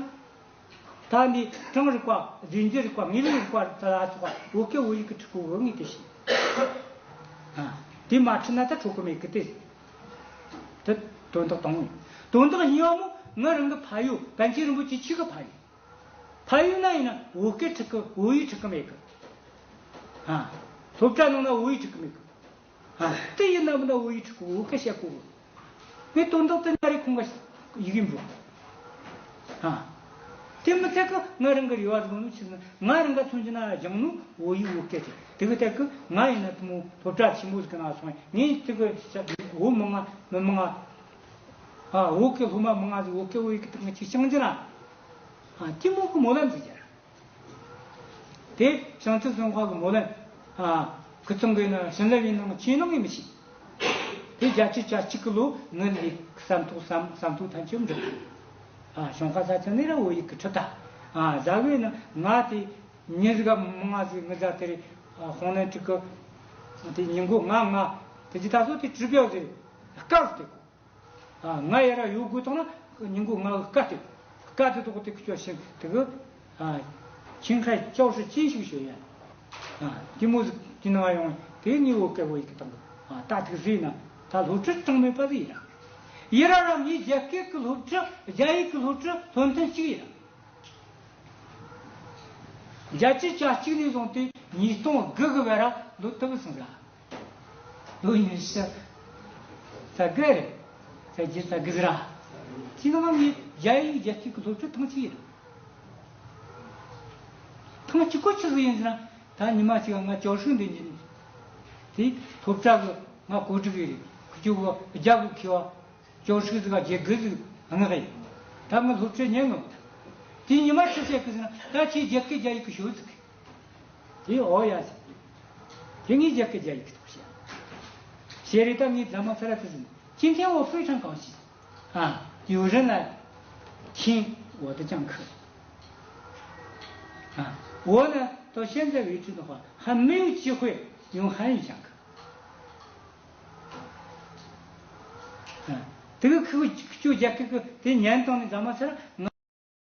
ད་འདི་གྲངས་རིག་པ། རྫས་འགྱུར་རིག་པ། ངེས་ལེགས་རིག་པ་ལ་སོགས་པ་བོད་སྐད་བོད་ཡིག་གི་ཕྲུ་གུ་བོད་ངོས་དེ་ཤེས། ཨ། དེ་མ་ཁྲིད་ན་ད་འཕྲོད་གི་མེད་གི་དེ། དེ་དོན་དག་དང་པོ་ཡིན། དོན་དག་གཉིས་པ་མོ་ང་རང་གི་ཕ་ཡུལ་པཎ་ཆེན་རིན་པོ་ཆེ་ཆོས་ཀྱི་ཕ་ཡུལ། ཕ་ཡུལ་ན་ཡིན་ན་བོད་སྐད་ཁྲིད་གི། བོད་ཡིག་ཁྲིད་གི་མེད་གི། ཨ། སློབ་གྲྭ་ནང་ན་བོད་ཡིག་ཁྲིད་གི་མེད་གི། ཨ། དེ་ཡིན་ན་མིན་ན་བོད་ཡིག་ཁྲིད་གི། བོད་སྐད་བཤད་གོ་གི། ངས་དོན་དག་དེ་ན་རེ་ཁོང་ག་ཡི་གེ་འབྲི། ཨ། དེ་མི་ཚད་གི་ང་རང་གི་རེ་བ་བཟུང་ནོ་ཆི་ཟེར་ན། ང་རང་ག་མཚོན་རྒྱུ་ན་སྦྱངས་ནོ་བོད་ཡིག་བོད་སྐད་དེ། དེ་གི་ཐད་གི་ང་ཡིན་ན་དེ་མོ་སློབ་གྲྭ་ཆེན་མོ་ཟིག་གི་ནང་སོང་། ངས་དེ་གི་བོད་མི་མང་མི་མང་ང་། ཨ། བོད་ཀྱི་སློབ་མ་མང་ང་ཟིག་བོད་སྐད་བོད་ཡིག་གི་སྟེང་གི་ཅིག་སྦྱང་རྒྱུ་ན། ཨ། དེ་མོ་གི་སྨོན་ལམ་ཟིག་རྒྱག་དེ་བྱང་ཆུབ་སེམས་དཔའ་གི་སྨོན་ལམ། ཨ། ཁུ་ཚང་གི་ནང་བྱིན་རླབས་ཡིན་ནང་ཆེ་ནང་གི་མི་ཤེས། དེ་བརྒྱད་ཅུ་གྱ་གཅིག་གི་ལོ་ངའི་ལས་ཟམ་ཐོག་ཟམ་ཟམ་ཐོག་ཐམས་ཅད་འགྲིག་ཨ། གཞུང་ཁ་ས་ཆ་ནས་ར་བོད་ཡིག་གི་ཁྲིད་ད། ཨ། ཟ་གི་ན་ང་དེ་མྱི་ཟིག་ག་མང་ང་ཟིག་ངི་ཟ་དེ་རེད། ཨ། དཔང་ལེན་ཁྲིད་གི། དེ་ཉིན་གུང་ང་ང་དེ་ཅི་ད་སོ་དེ་གྲི་བེའུ་ཟིག་རེད། སྐབས་དེ་གོ་ང་ཡ་ར་ཡོད་དགོས་དང་ན་ཉིན་གུང་ང་གི་སྐད་དེ། སྐད་དེ་ཐོག་དེ་ཁྱོད་ཤིང་དེ་གི། ཨ། ཁྱིམ་ཁའི་ཅའོ་ཧྲི་ཅིན་ཞིག་ཤོད་ཡ། ཨ། དེ་མོ་ཟིག་དེ་ནང་ཡོང་དེ་ངའི་བོད་སྐད་བོད་ཡིག་གི་སྟེང་གི། ཨ། ད་ཐུག་ཟིག་ན་ད་སློབ་ཁྲིད་གྲངས་མེད་པ་ཟིག་ཡིན་ར། ཡི་ར་ར་ངའི་རྒྱ་སྐད་གི་སློབ་ཁྲིད། རྒྱ་ཡིག་གི་སློབ་ཁྲིད་སློབ་ཐུན་གཅིག་ཡིན་ར། བརྒྱད་ཅུ་གྱ་གཅིག་ནས་བཟུང་སྟེ་ཉིས་སྟོང་དགུ་གི་བར་ར་ལོ་དུ་བུ་སོང་ཟ། ལོ་ཉི་ཤུ་རྩ་དགུ་རེད། རྩ་བརྒྱད་རྩ་དགུ་ཟིག་ར། ཅི་ནང་ངས་རྒྱ་ཡིག་རྒྱ་སྐད་ཀྱི་སློབ་ཁྲིད་ཐེངས་གཅིག་ཡིན། ཐེངས་གཅིག་གོ་ཆི་ཟིག་ཡིན་ཟེར་ན། ད་ཉི་མ་གཅིག་ང་ཅའོ་ཧྲི་འདི་ཉིན། དེ་སློབ་གྲྭ་གི་ང་གོ་སྒྲིག་ཡིན། ཁུ་ཆུ་གི་རྒྱ་གི་མཁས་པ། ཅའོ་ཧྲི་ཟིག་ག་རྒྱ་དགུ་ཟིག་མངགས་ཡིན། ད་ང་སློབ་ཁྲིད་ཉན་ངོ་། དེ་ཉི་མ་ཆི་བཤད་གི་ཟེར་ན། ད་ཁྱེད་རྒྱ་སྐད་རྒྱ་ཡིག་གི་ཤོད་ཟིག་དེ་འོ་ཡ་ཟེར། དེ་ངས་རྒྱ་སྐད་རྒྱ་ཡིག་གི་ཐོག་བཤད། བཤད་རེད། ད་ངས་རྫ་མ་ཚ་ར་དེ་ཟིན། 今天我非常高兴。啊，有人来听我的讲课。啊，我呢，到现在为止的话，还没有机会用汉语讲课。 དེ་གི་ཁུ་ཁུ་རྒྱ་སྐད་གི་དེ་ཉན་བཏང་ནས་རྫ་མ་ཚ་ར་ང་